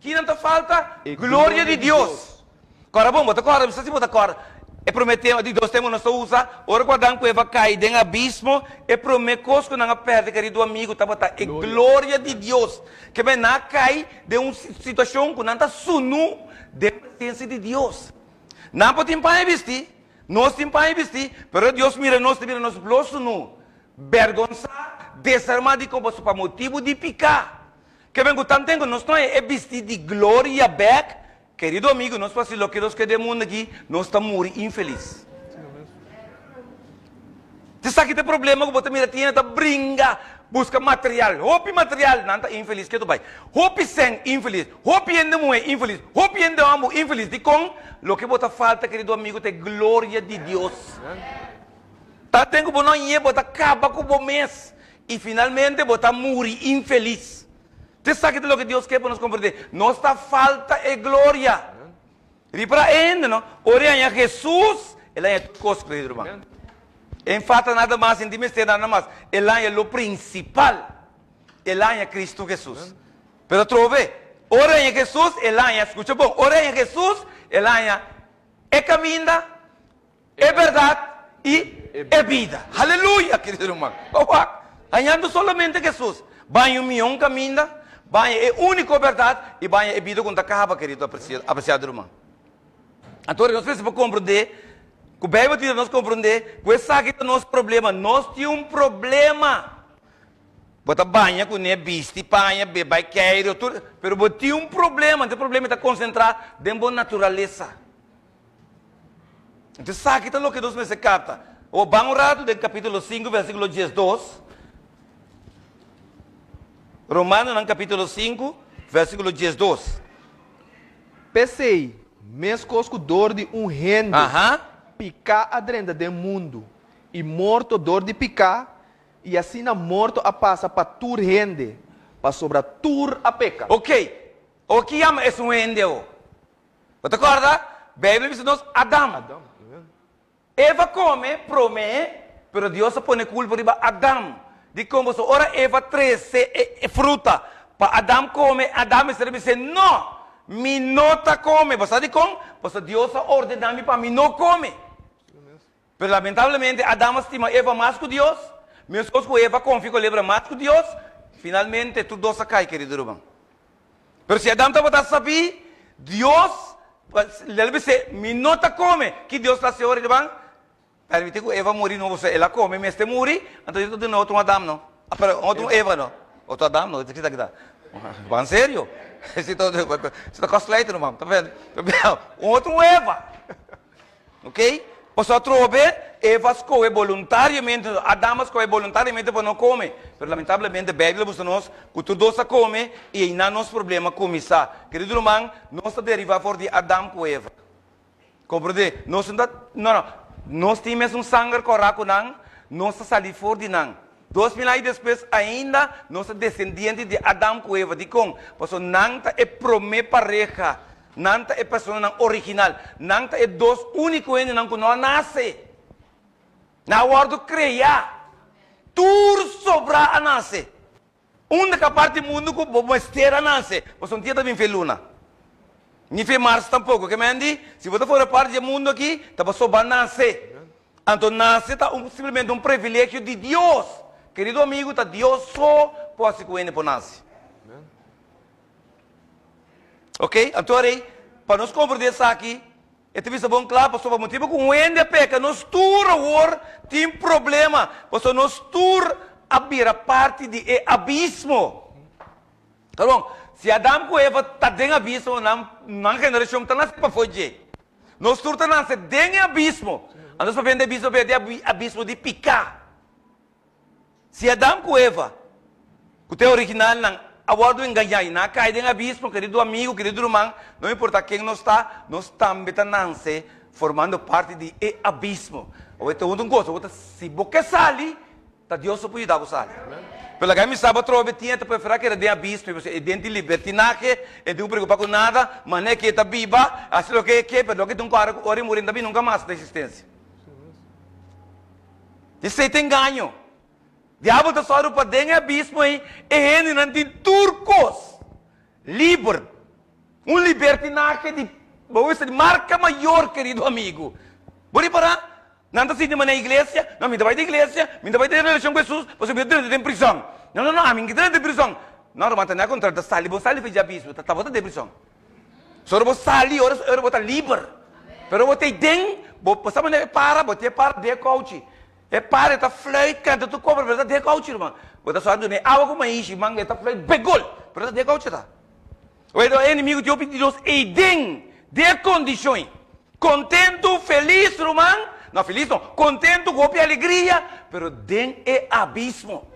Speaker 6: Ki nan ta falta? Gloria di Dios. Kòrda bon, bo ta kòrda, mi sa si bo ta kòrda, e promé tema, di dos tema nos ta usa, ora ku Adan ku Eva kai den abismo, e promé kos ku nan a pèrdè, kerido amigu, tabata e gloria di Dios. Ke men nan a kai den un situashon ku nan ta sunú den presensia di Dios. Nan por tin paña bistí, nos tin paña bistí, pero ora Dios mira nos, ta mira nos blo sunú, bèrgonsá, desarmá di kon pasobra pa motibu di piká. Ke men ku tanten ku nos no haña e bistí di gloria bèk, kerido amigu, nos por hasi loke nos ke den mundu akí, nos ta muri infelis. Esaki ta e problema ku bo ta mira tin hende ta bringa buska material, hopi material, nan ta infelis ketu bai. Hopi sèn, infelis, hopi hende muhé, infelis, hopi hende hòmber, infelis. Dikon? Loke bo ta falta, kerido amigu, ta e gloria di Dios. Tanten ku bo no hañ'é, bo ta kaba ku bo mes i finalmente bo ta muri infelis. Ta esaki ta loke Dios ke pa nos komprendé. Nos ta falta e gloria. Ripara e hende no, ora e haña Hesus, el a haña tur kos, kerido ruman. E no falta nada mas, e no tin mester nada mas. El a haña lo prinsipal, el a haña Kristu Hesus. Pero atrobe, ora e haña Hesus, el a haña, skucha bon, ora e haña Hesus, el a haña e kaminda, E bèrdat i e bida. Aleluya, kerido ruman. Bo wak, hañando solamente Hesus, baña un mion kaminda, baña e úniko bèrdat i baña e bida ku no ta kaba, kerido apresiado ruman. Anto nos mester por komprondé ku Beibel ta yuda nos komprondé ku esaki ta nos problema. Nos tin un problema. Bo ta baña kuné, bisti paña, bai keiru, tur, pero bo tin un problema. Anto e problema ta konsentrá den bo naturalesa. Entonces esaki ta loke nos mester kapta. Awor ban un ratu den kapítulo sinku versíkulo diesdos. Romanonan kapítulo sinku versíkulo diesdos.
Speaker 7: P'esei, meskos ku dor di un hende
Speaker 6: Aha.
Speaker 7: piká a drenta den mundu, i morto dor di piká, i asina morto a pasa pa tur hende, pasobra tur a peka.
Speaker 6: Oké, o ki yama esun hende awor? Bo ta kòrda? Beibel bisa nos Adam. Eva kome promé, pero Dios a pone kulpa riba Adam. Dikon? Pasobra ora Eva trese e fruta pa Adam kome, Adam mester a bis'é, No! Mi no ta kome. Bo sa dikon? Pasobra Dios a ordená mi pa mi no kome. Pero lamentablemente Adam a stima Eva mas ku Dios, meskos ku Eva a konfia ku lebra mas ku Dios, finalmente tur dos a kai, kerido ruman. Pero si Adam tabata sabí, Dios, el a bis'é, Mi no ta kome. Ki Dios ta hasi ora, ruman? Permití ku Eva muri no, pasobra el a kome, mester muri, anto Dios ta duna otro un Adam no, pero otro un Eva no. Otro Adam no, kita kita. Ban serio. Si ta si ta kòstleit ruman. Ta bèn. Un otro un Eva. Ok? Pasobra atrobe Eva a skohe boluntariamente, Adam a skohe boluntariamente pa no kome. Pero lamentablemente Beibel a mustra nos ku tur dos a kome i einan nos problema a kuminsá. Kerido ruman, nos ta derivá for di Adam ku Eva. Komprendé? Nos no ta, no, no. Nos tin mesun sanger kòrá ku nan, nos ta salí for di nan. 2000 aña despues ainda nos ta desendiente di Adam ku Eva. Dikon? Pasobra nan ta e promé pareha. Nan ta e personanan original. Nan ta e dos úniko hendenan ku no a nase. Nan a wòrdu kreá. Tur sobrá a nase. Unda ka parti mundu ku bo mester a nase? Pasobra un dia ta bin fe luna. Ni fe Mars tampoko. Ke men di, si bo ta fora parti di e mundu aki, ta pasobra bo a nase. Anto nase ta un simplemente un privilegio di Dios. Kerido amigu, ta Dios so por hasi ku hende por nase. Ok, anto rei, pa nos komprendé esaki, e ta bisa bon kla, pasobra pa motibu ku un hende a peka, nos tur awor tin problema, pasobra nos tur a bira parti di e abismo. Ta bon, si Adam ku Eva ta den abismo, nan nan generashon ta nase pafó dje. Nos tur ta nase den e abismo. Anto nos papia di abismo, papia di abismo di piká. Si Adam ku Eva, ku ta e originalnan, a wòrdu engañá i nan a kai den abismo, kerido amigu, kerido ruman, no importá ken nos ta, nos tambe ta nanse formando parti di e abismo. Awor ta un kos, awor ta si bo ke sali, ta Dios so por yuda bo sali. Pero laga mi sa bo atrobe tin e ta preferá keda den abismo, pasobra e den tin libertinahe, e no tin ku preokupá ku nada, manera ke e ta biba, hasi loke e ke, pero loke tin ku kòrda ku ora e muri e no ta bini nunka mas na eksistensia. Esei ta engaño. Diabel ta sòru pa den e abismo ei e hendenan tin tur kos liber. Un libertinahe di, bo bisa, di marka mayor, kerido amigu. Bo ripará? Nan ta sinti manera iglesia, no, mi ta bai den iglesia, mi ta bai den relashon ku Hesus, pasobra mi ta drenta den prison. No, no, no, ami no ke drenta den prison. No, ruman, ta na kontrario, ta sali, bo sali for di abismo, ta tabata den prison. So ora bo sali, ora ora bo ta liber. Pero bo ta den, bo bo sa manera e para, bo tin e para den e kouchi. E para e ta fluit, kanta tur kobra, pero e ta den e kouchi, ruman. Bo ta sòru duna e awa ku maishi, man, e ta fluit begol, pero e ta den e kouchi ta. Oe, e enemigu tin hopi di nos ei den, den e kondishon ei. Kontentu, felis, ruman, no, felis no, kontentu ku hopi alegria, pero den e abismo.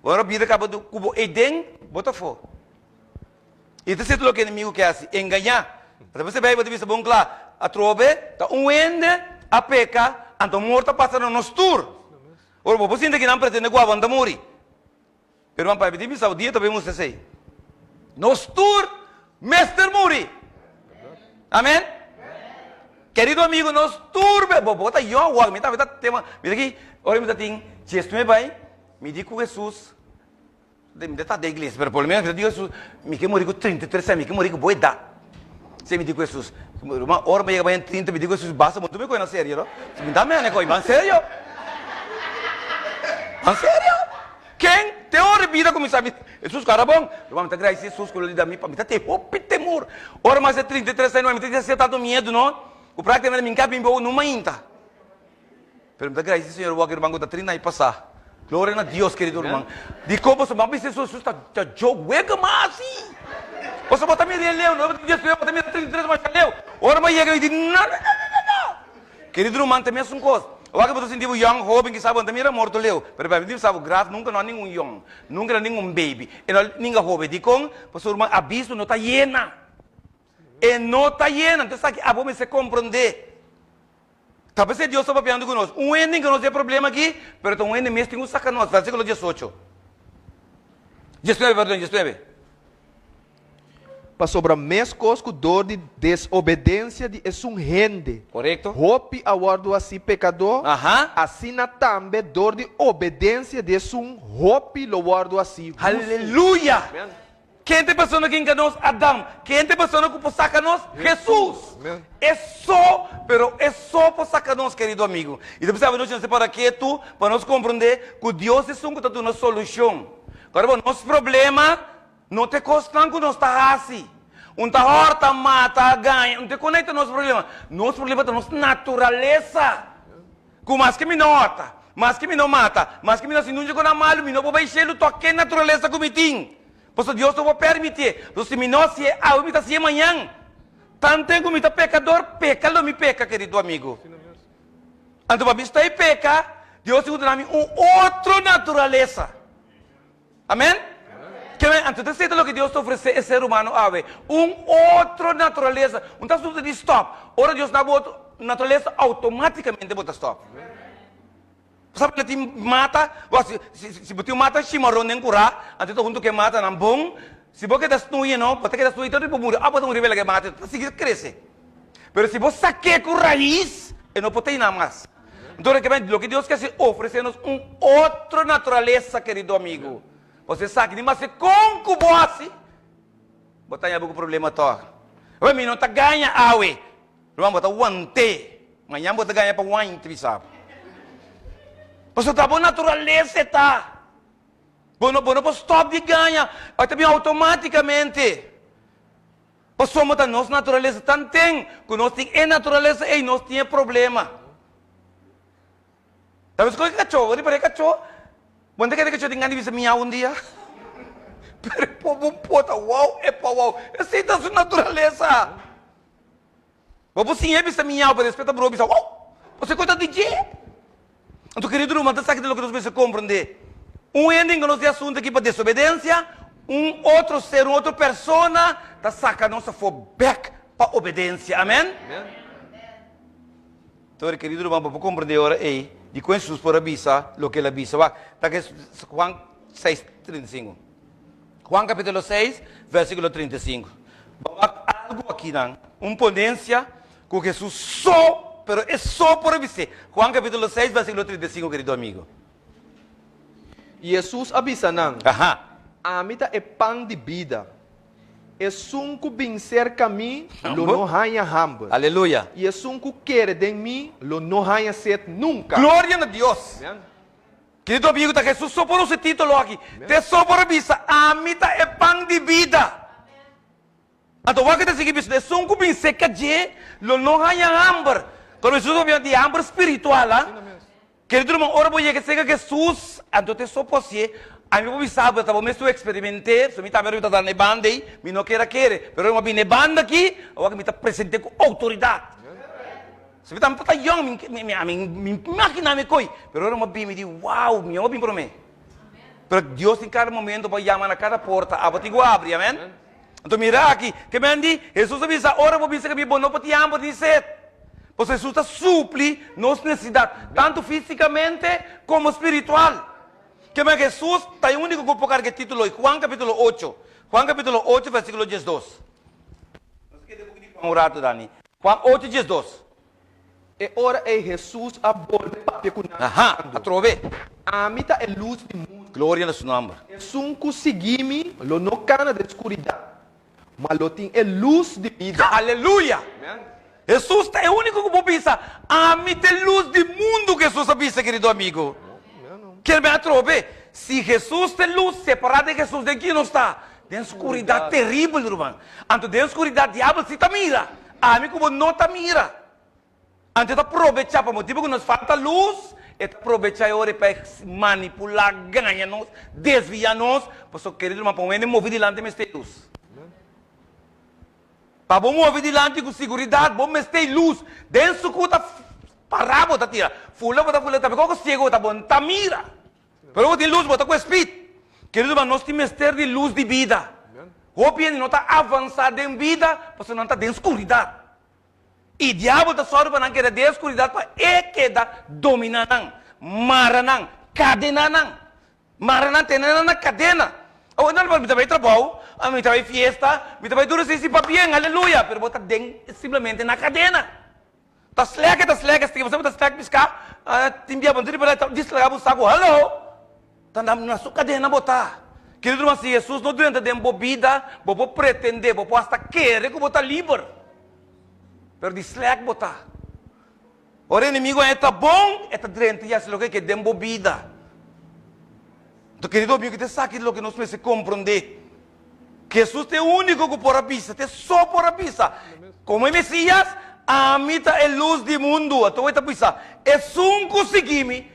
Speaker 6: Ora bida kaba ku bo ei den, bo ta afó. I ta sierto loke enemigu ke hasi, engañá. Pasobra e Beibel ta bisa bon kla, Atrobe ta un hende a peka, anto morto a pasa na nos tur. Ora bo por sinti ki nan pretende ku abo nan ta muri. Pero nan papia tin bisa bo dia ta bin mustra esei. Nos tur mester muri. Amen? Kerido amigo, nos tur, bo bo ta yòn wak, mi tambe ta tema, mira aki, ora mi ta tin diesnuebe bai, mi di ku Hesus, Mi ta den iglesia, pero por lo menos mi ta di Hesus, mi ke muri ku 33 aña, mi ke muri ku bo edat. Si mi di ku Hesus, ruman, ora mi yega bai en 30, mi di ku Hesus, basta, bo no tuma mi koe na serio, no? Si mi ta mene koe, ban serio? Ban serio? Ken? Te ora bida kuminsá, mi, Hesus kara bon. Ruman, mi ta gradisi Hesus ku lo di da mi, pa mi ta ten hopi temor. Ora mi hasi 33 aña, mi ta sinti tantu miedu, no? Ku praktikamente mi ka bin bo numa ainda. Pero mi ta gradisi Señor wak ruman ku ta 30 aña pasá. Gloria na Dios kerido ruman. Dikon pasobra bo a bisa Jesus ta ta joke wega mas si. Pasobra bo ta mira e leu no bo ta mira 33 masha leu. Ora bo a yega mi di no no no no no. Kerido ruman ta mesun kos. Wak bo ta sinti bo yong hoben kisas bo no ta mira morto leu. Pero mi bisa bo graf nunka no a ningun yong. Nunka no a ningun baby. E no a ninga hoben. Dikon? Pasobra ruman abismo no ta yena. E no ta yena. Entonces esaki abo mester komprende. Ta p'esei Dios ta papiando ku nos. Un hende ku nos e problema aki, pero ta un hende mes tin ku saka nos. Versíkulo 18. 19, perdon, 19.
Speaker 7: Pasobra meskos ku dor di desobedensia di esun hende,
Speaker 6: Korekto.
Speaker 7: hopi a wòrdu hasi pekadó,
Speaker 6: Aha.
Speaker 7: asina tambe dor di obedensia di esun hopi lo wòrdu hasi hustu.
Speaker 6: Aleluya! Ken ta e persona ku hinka nos? Adam. Ken ta e persona ku por saka nos? Hesus. E so, pero e so por saka nos, kerido amigu. I ta bisa awe nochi nos ta para ketu pa nos komprondé ku Dios esun ku ta duna solushon. Kòrda bo, nos problema no ta e kosnan ku nos ta hasi. Un ta hòrta, mata, gaña, no ta e konai ta nos problema. Nos problema ta nos naturalesa. Ku maske mi no hòrta. Maske mi no mata, maske mi no hasi nunca ku nan malu, mi no por bai shelu tòg ke naturalesa ku mi tin. Pasobra Dios no por permitié. Pasobra si mi no hasié awe, mi ta hasié mañan. Tanten ku mi ta pekador, peka lo mi peka, kerido amigu. Anto pa mi sta e peka, Dios tin ku duna mi un otro naturalesa. Amen? Ke men, anto ta esei ta loke Dios ta ofresé e ser humano awe, un otro naturalesa. Un ta asuntu di stòp. Ora Dios na bo otro naturalesa, outomátikamente bo ta stòp. Bo sa bo tin mata, si, si bo tin un mata shimaron den kurá, anto ta huntu ku e matanan bon, si bo keda snoei no, bo ta keda snoei tot bo muri, òf bo ta muri bela ku e mata, ta sigui krese. Pero si bo sak'é ku rais, e no por ta einan mas. Entonces, ke men, loke Dios ke hasi, ofresé nos un otro naturalesa, kerido amigu. Pasobra esaki ni maske kon ku bo hasi, bo ta haña bo ku problema tòg. Awor, mi no ta gaña awe. Ruman, bo ta want'é. Mañan bo ta gaña pa wine, ta bisa bo. Pasobra ta bo naturalesa e ta. Bo no, bo no por stòp di gaña. E ta bin outomátikamente. Pasobra ta nos naturalesa tanten ku nos tin e naturalesa ei nos tin e problema. Ta bes ku e kachó, bo riba e kachó, bo no ta kere e kachó tin gana di bisa miau un dia? Pero e por bo por ta wou, e por wou. Esei ta su naturalesa. Bo por siña e bisa miau, pero despues ta brua bisa wou. Pasobra e kos ta di dje. Anto kerido ruman ta esaki ta loke nos mester komprendé. Un hende ku nos di asuntu aki pa desobedensia, un otro ser, un otro persona ta saka nos afó bèk pa obedensia. Amèn? Anto kerido ruman bo por komprendé ora ei dikon Hesus por a bisa loke el a bisa. Wak, ta ke Juan seis, 35. Juan kapítulo 6, versíkulo 35. Bo wak algu akinan, un ponensia Ku Hesus so, pero e so por a bis'é. Juan capítulo 6, versículo 35, kerido amigo.
Speaker 7: I Hesus a bisa nan,
Speaker 6: Aha.
Speaker 7: Ami ta e pan di bida. Esun ku bin serka mi lo no haña hamber.
Speaker 6: Aleluya.
Speaker 7: I esun ku kere den mi lo no haña set nunka.
Speaker 6: Gloria na Dios.
Speaker 7: Amen.
Speaker 6: Kerido amigo, ta Hesus so por usa e título aki. Te so por a bisa, Ami ta e pan di bida. Anto wak ta sigui bisa, Esun ku bin seka dje lo no haña hamber. Kòrda Hesus a papia di hamber spiritual, a? Kerido ruman, ora bo yega seka Hesus, anto ta e so posié. Ami por bisa bo, ta bo mes tu eksperiment'é, so mi tambe ora mi ta na e banda ei, mi no ker a kere. Pero ora mi a bini e banda aki, awor mi ta present'é ku outoridat. So mi tambe ta yòn, mi mi mi imaginá mi koi. Pero ora mi a bini, mi di, Wow, mi a bin promé. Pero Dios tin kada momento pa yama na kada porta, abo tin ku abri, amen? Anto mira aki, ke men di, Hesus a bisa, ora bo bisa ke mi bo no por tin hamber ni set. Pasobra Hesus ta supli nos nesesidat, tantu físikamente komo spiritual. Ke men Hesus ta e úniko ku por karga e título ei. Juan kapítulo ocho, Juan kapítulo ocho versíkulo diesdos. Nos a keda e buki di Juan un ratu, Dani. Juan ocho diesdos.
Speaker 7: E ora ei Hesus a bolbe papia ku nan,
Speaker 6: Aha,
Speaker 7: bisando,
Speaker 6: atrobe.
Speaker 7: Ami ta e lus di mundu.
Speaker 6: Gloria na su nòmber.
Speaker 7: Esun ku sigui mi lo no kana den skuridat, ma lo tin e lus di bida.
Speaker 6: Aleluya!
Speaker 7: Amen.
Speaker 6: Hesus ta e úniko ku por bisa, Ami ta e lus di mundu, Hesus a bisa, kerido amigo. Kier ben atrobe, si Hesus ta e lus, separá den Hesus, den ki nos ta? Den skuridat teribel, ruman. Anto den skuridat diabel si ta mira. Ami ku bo no ta mira. Anto e ta probechá, pa motibu ku nos falta lus, e ta probechá e ora ei pa e manipulá, gaña nos, desviá nos. Pasobra, kerido ruman, pa un hende move dilanti mester e lus. Pa bo move dilanti ku siguridat, bo mester e lus. Den sukú ta pará bo ta tira, fula bo ta fula, tambe koko siegu bo ta, bo no ta mira. Pero bo tin lus, bo ta ku e spit. Kerido ruman, nos tin mester di lus di bida. Hopi hende no ta avansá den bida pasobra nan ta den skuridat. I diabel ta sòru pa nan keda den skuridat pa e keda dominá nan, mara nan, kadená nan. Mara nan, tene nan na kadena. Awor nan ta mi ta bai trabou, mi ta bai fiesta, mi ta bai tur esei si pabien, aleluya, pero bo ta den simplemente na kadena. Ta slèk ta slèk esaki bo ta slèk piská tin bia bo no tin riba ta dislagá bo saku hallo ta na na su kadena bo ta kerido ruman si Hesus no drenta den bo bida bo por pretendé bo por hasta kere ku bo ta liber pero di slèk bo ta ora enemigo haña ta bon e ta drenta i hasi loke e ke den bo bida anto kerido amigo ta esaki loke nos mester komprondé. Hesus ta e úniko ku por a bisa, ta e so por a bisa, Komo e Mesías, ami ta e lus di mundu. Anto e ta bisa, Esun ku sigui mi.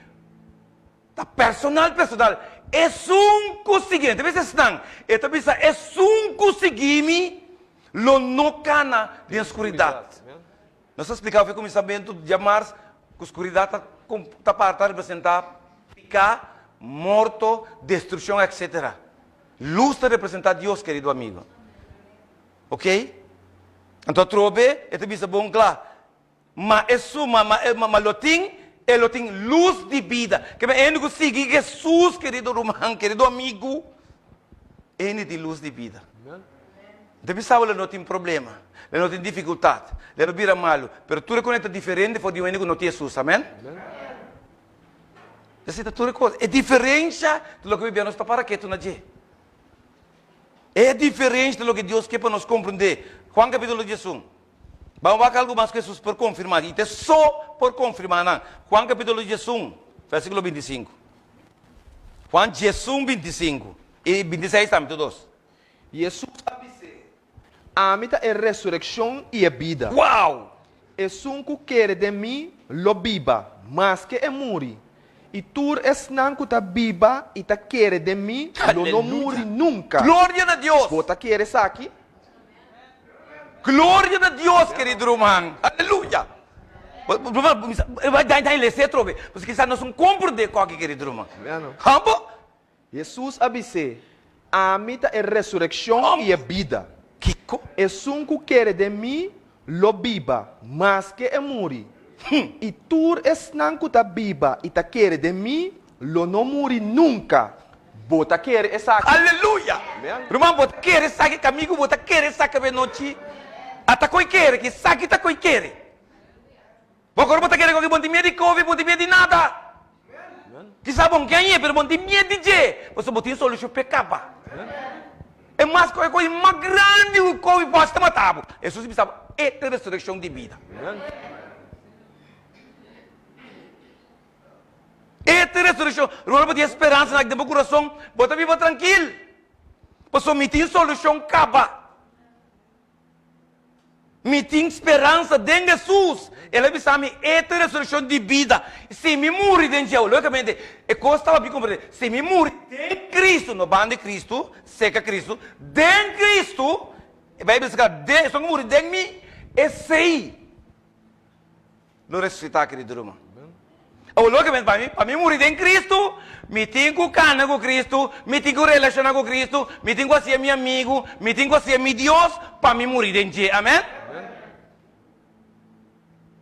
Speaker 6: Ta personal personal. Esun ku sigui, e ta bisa esnan, e ta bisa esun ku sigui mi lo no kana den skuridat. Nos a splika awe kuminsamentu djamars ku skuridat ta ta parta representá piká, morto, destrukshon etc. Lus ta representá Dios kerido amigo. Ok? Anto atrobe e ta bisa bon kla, Ma esun, ma, ma, ma, ma lo tin, e lo tin lus di bida. Ke men hende ku sigui Hesus, kerido ruman, kerido amigu, hende tin lus di bida. N ta bisa bo lo no tin problema, lo no tin difikultat, lo no bira malu, pero tur e kos ta diferente for di un hende ku no tin Hesus. Amen? Esei ta tur e kos. E diferensha ta loke Biblia nos ta para ketu na dje. E diferensha ta loke Dios ke pa nos komprendé. Juan kapitulo diesun. Ban wak algu mas ku Hesus por konfirmá, i ta e so por konfirmá nan. Juan kapítulo 11, vèrsikulo 25. Juan 11, 25 i 26 tambe, tur dos.
Speaker 7: Hesus a bis'é, Ami ta e resurekshon i e bida.
Speaker 6: Wow!
Speaker 7: Esun ku kere den mi lo biba, maske e muri. I tur esnan ku ta biba i ta kere den mi lo no muri nunka.
Speaker 6: Gloria na Dios!
Speaker 7: Bo ta kere esaki?
Speaker 6: Gloria na Dios, kerido ruman. Aleluya. Bai dai lesa atrobe. Pasobra kisas nos no komprendé koki, kerido ruman. Hambo?
Speaker 7: Hesus a bis'é, Ami ta e resurekshon i e bida.
Speaker 6: Kiko?
Speaker 7: Esun ku kere den mi lo biba, maske e muri. I tur esnan ku ta biba i ta kere den mi lo no muri nunka. Bo ta kere esaki?
Speaker 6: Aleluya! Ruman, bo ta kere esaki? Kamigu, bo ta kere esaki avenochi? Ata koi kere, ki esaki ta koi kere. Bo kor bo ta kere koki? Bo no tin miedu di kofi, bo no tin miedu di nada. Kisa bo no ke añe, pero bo no tin miedu di dje, pasobra bo tin solushon p'e kaba. E mas koe koe mas grandi ku kofi por hasta mata bo. Hesus bisa bo, E ta resurekshon di bida. E ta resurekshon. Ruman, bo tin e speransa nan aki den bo kurason, bo ta biba trankil. Pasobra mi tin solushon kaba. Mi tin speransa den Hesus. El a bisa mi, E ta resurekshon di bida. Si mi muri den dje, lógikamente, e kos tabata bin komprendé, si mi muri den Kristu, no banda di Kristu, serka Kristu, den Kristu, e Beibel bisa kla, den, esun ku muri den mi, esei lo resusitá, kerido ruman. Awor, lógikamente, pa mi, pa mi muri den Kristu, mi tin ku kana ku Kristu, mi tin ku relashoná ku Kristu, mi tin ku hasié mi amigu, mi tin ku hasié mi Dios, pa mi muri den dje. Amèn?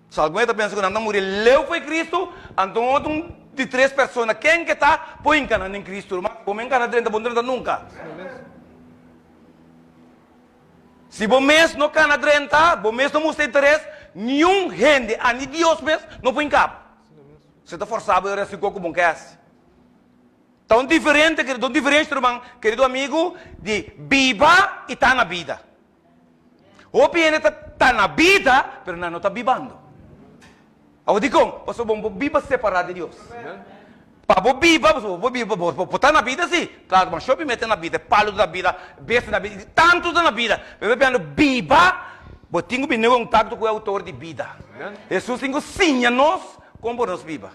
Speaker 6: So, algun hende ta pensa ku nan ta muri leu fo'i Kristu, anto un otro un di tres persona, ken ke ta, por hinka nan den Kristu. Ruman, bo men kana drenta, bo no drenta nunka. Si bo mes no kana drenta, bo mes no mustra interes, niun hende, ani Dios mes, no por hinka bo. Si ta forsa bo e hasi kos ku bo no ke hasi. Ta un diferente, un diferensha, ruman, kerido amigu, di biba i ta na bida. Hopi hende ta ta na bida, pero nan no ta bibando. Awor dikon? Pasobra bo no por biba separá di Dios. Pa bo biba, pasobra bo por biba, bo por ta na bida sí. Klaro, bo shopi mete na bida, e palu ta na bida, bestia ta na bida, tantu ta na bida. Pero bo piensa biba, bo tin ku bini kontakto ku e outor di bida. Hesus tin ku siña nos kon por nos biba.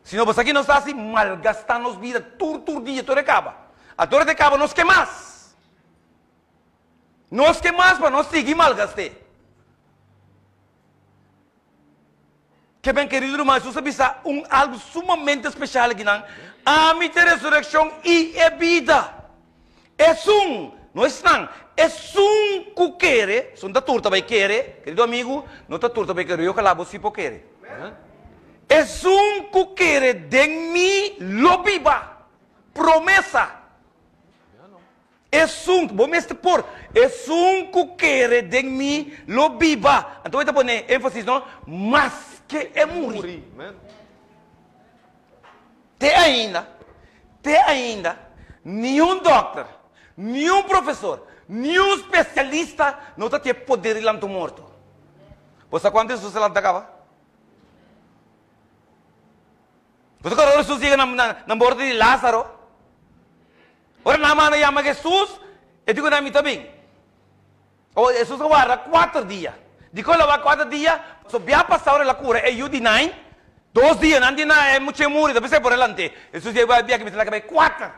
Speaker 6: Si no, bo sa ki nos ta hasi? Malgastá nos bida tur tur dia, tur e kaba. Ator e kaba nos ke mas. Nos ke mas pa nos sigui malgast'é. Ke ben kerido ruman, Hesus a bisa un algu sumamente speshal akinan, Ami ta e resurekshon i e bida. Esun, no esnan, esun ku kere, esun ta tur ta bai kere, kerido amigu, no ta tur ta bai kere, yo kalá bo si por kere. Esun ku kere den mi lo biba. Promesa. Esun, bo mester por, esun ku kere den mi lo biba. Anto e ta pone énfasis, no? Maske e muri. Te ainda, te ainda, niun dòkter, niun profesor, niun spesialista no ta tin e poder di lanta un morto. Bo sa kuantu Hesus a lanta kaba? Bo ta kòrda ora Hesus yega na na morto di Lázaro? Ora nan manda yama Hesus, e di ku nan, Mi ta bin. Awor Hesus a warda kuater dia. Dikon el a warda kuater dia? Pasobra bia pasá ora el a kura e yu di Nain. Dos dia nan di na e mucha e muri, ta bisa por elante. Hesus di e bai biaha mester laga bai kuater.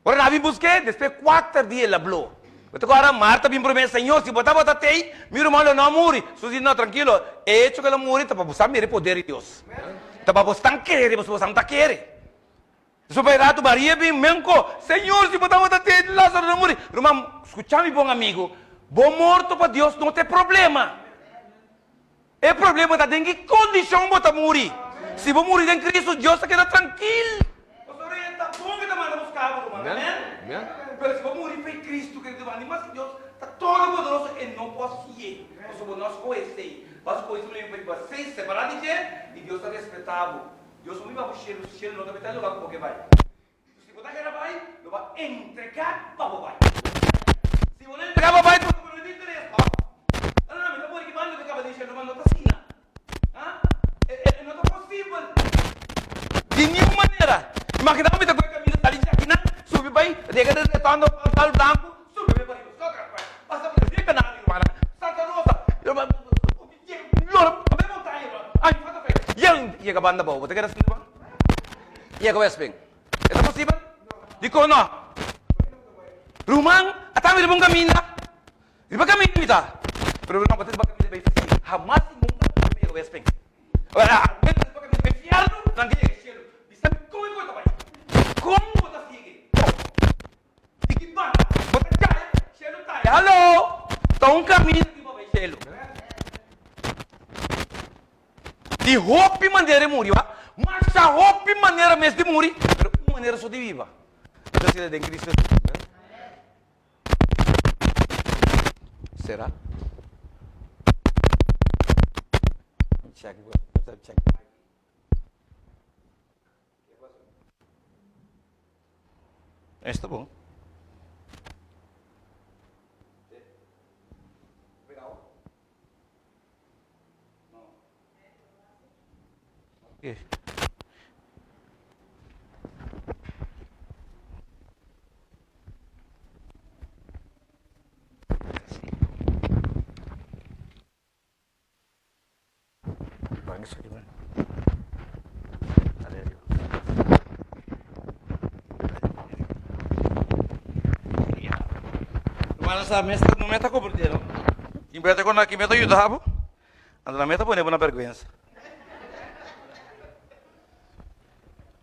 Speaker 6: Ora nan a bin busk'é, despues kuater dia el a blo. Bo ta kòrda Marta a bin promé, Señor, si bo tabata t'ei, mi ruman lo no a muri. Hesus di, No, trankilo, e echo ku el a muri ta pa bo sa mira e poder di Dios. Ta pa bo stan kere, pasobra bo sa no ta kere. Despues pa e ratu Maria bin menko, Señor, si bo tabata t'ei, Lázaro lo no muri. Ruman, skucha mi bon amigu, bo morto pa Dios no ta e problema. E problema ta den ki kondishon bo ta muri. Si bo muri den Kristu, Dios ta keda trankil. Pasobra e ta bon ke ta manda buska bo, ruman. Amen. Pero si bo muri fe Kristu, kerido ruman, ni maske Dios ta todopoderoso, e no por hasié. Pasobra bo no a skohe esei. Bo a skohe simplemente pa biba separá di dje, i Dios ta respetá bo. Dios no biba bo shelu, su shelu no ta mete e lugar ku bo ke bai. Si bo ta kere bai, lo bo a entregá pa bo bai. Si bo no entregá pa bai, pasobra bo no tin interes, no. No, no, no, mi ta pone ki banda mi kaba di shelu, ma no ta asina. Ha? E, e, e no ta posibel. Di niun manera. Imaginá bo mi ta kohe kaminda sali di akinan, subi bai, rega den retòndo Pal Blanku, subi bai pa riba, Soccer Square, pasa pa Rio Canario, rumannan, Santa Rosa, Yega banda bou, bo ta keda sinti bo? Yega West Bank. E ta posibel? Dikon no? Ruman, a ta mi riba un kaminda. Riba kaminda mi ta. Pero no, bo ta riba kaminda bai fasi. Hamas i nunka bo yega West Bank. Argumento riba kaminda bai fiernu, nan ke yega shelu. Bisa mi kon e kos ta bai. Kon bo ta sigue? Kon? Di ki banda bo ta kaya shelu taya? Hallo! Ta un kaminda di bo bai shelu. Di hopi manera e muri, wa? Masha hopi manera mes di muri, pero un manera so di biba. E ta sera den Cristo Jesus. Sera? Check, check. Esta bon. Okay. Hermano, sa mesa no meta compartir, no? Quien meta con aquí meta ayuda, bo? Ando na meta pone una vergüenza.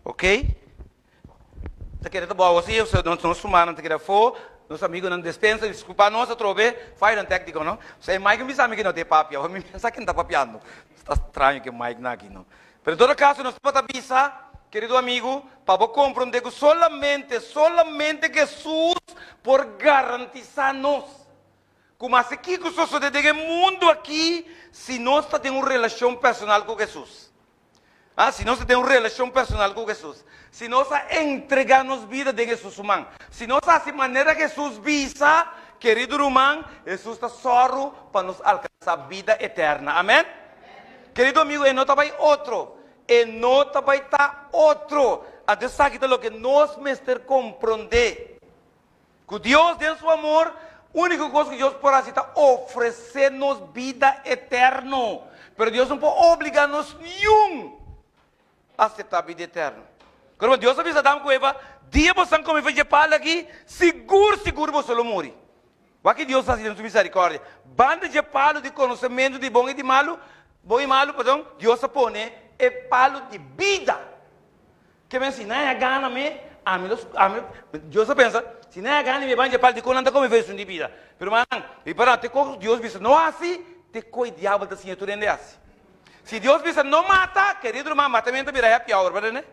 Speaker 6: Ok? Ta kere ta bo si nos nos rumannan ta kere afó, nos amigonan despensa, disculpa nos atrobe, fayonan técnico no. Sa e Mike bisa mi ke no ta e papia, mi sa ken ta papiando. Ta straño ke Mike na aki no. Pero en todo caso nos tabata bisa, kerido amigo, pa bo comprende ku solamente, solamente Jesus por garantisa nos ku maske kiko sosode den e mundo aki si nos ta den un relacion personal ku Jesus. Ah, si nos ta den un relashon personal ku Hesus, si nos a entregá nos bida den Hesus su man, si nos hasi manera Hesus bisa, kerido ruman, Hesus ta sòru pa nos alkansá bida eterna. Amèn? Kerido amigu, e no ta bai otro. E no ta bai ta otro. Anto esaki ta loke nos mester komprondé. Ku Dios den su amor, úniko kos ku Dios por hasi ta ofresé nos bida eterno. Pero Dios no por obligá nos niun aseptá bida eterno. Kòrda Dios a bisa Adam ku Eva, Dia boso a kome dje palu aki, sigur sigur boso lo muri. Wak ki Dios hasi den su miserikordia. Banda dje palu di konosementu di bon i di malu, bon i malu, perdon, Dios a pone e palu di bida. Ke men si nan a gana mi, ami lo, ami, Dios a pensa, si nan a gana mi, e ban dje pal dikon nan ta kome fesun di bida. Pero manan, ripara, te kos Dios bisa no hasi, te koi diabel ta siña tur hende hasi. Si Dios bisa no mata, kerido ruman, matamentu a bira happy hour, berdad ne?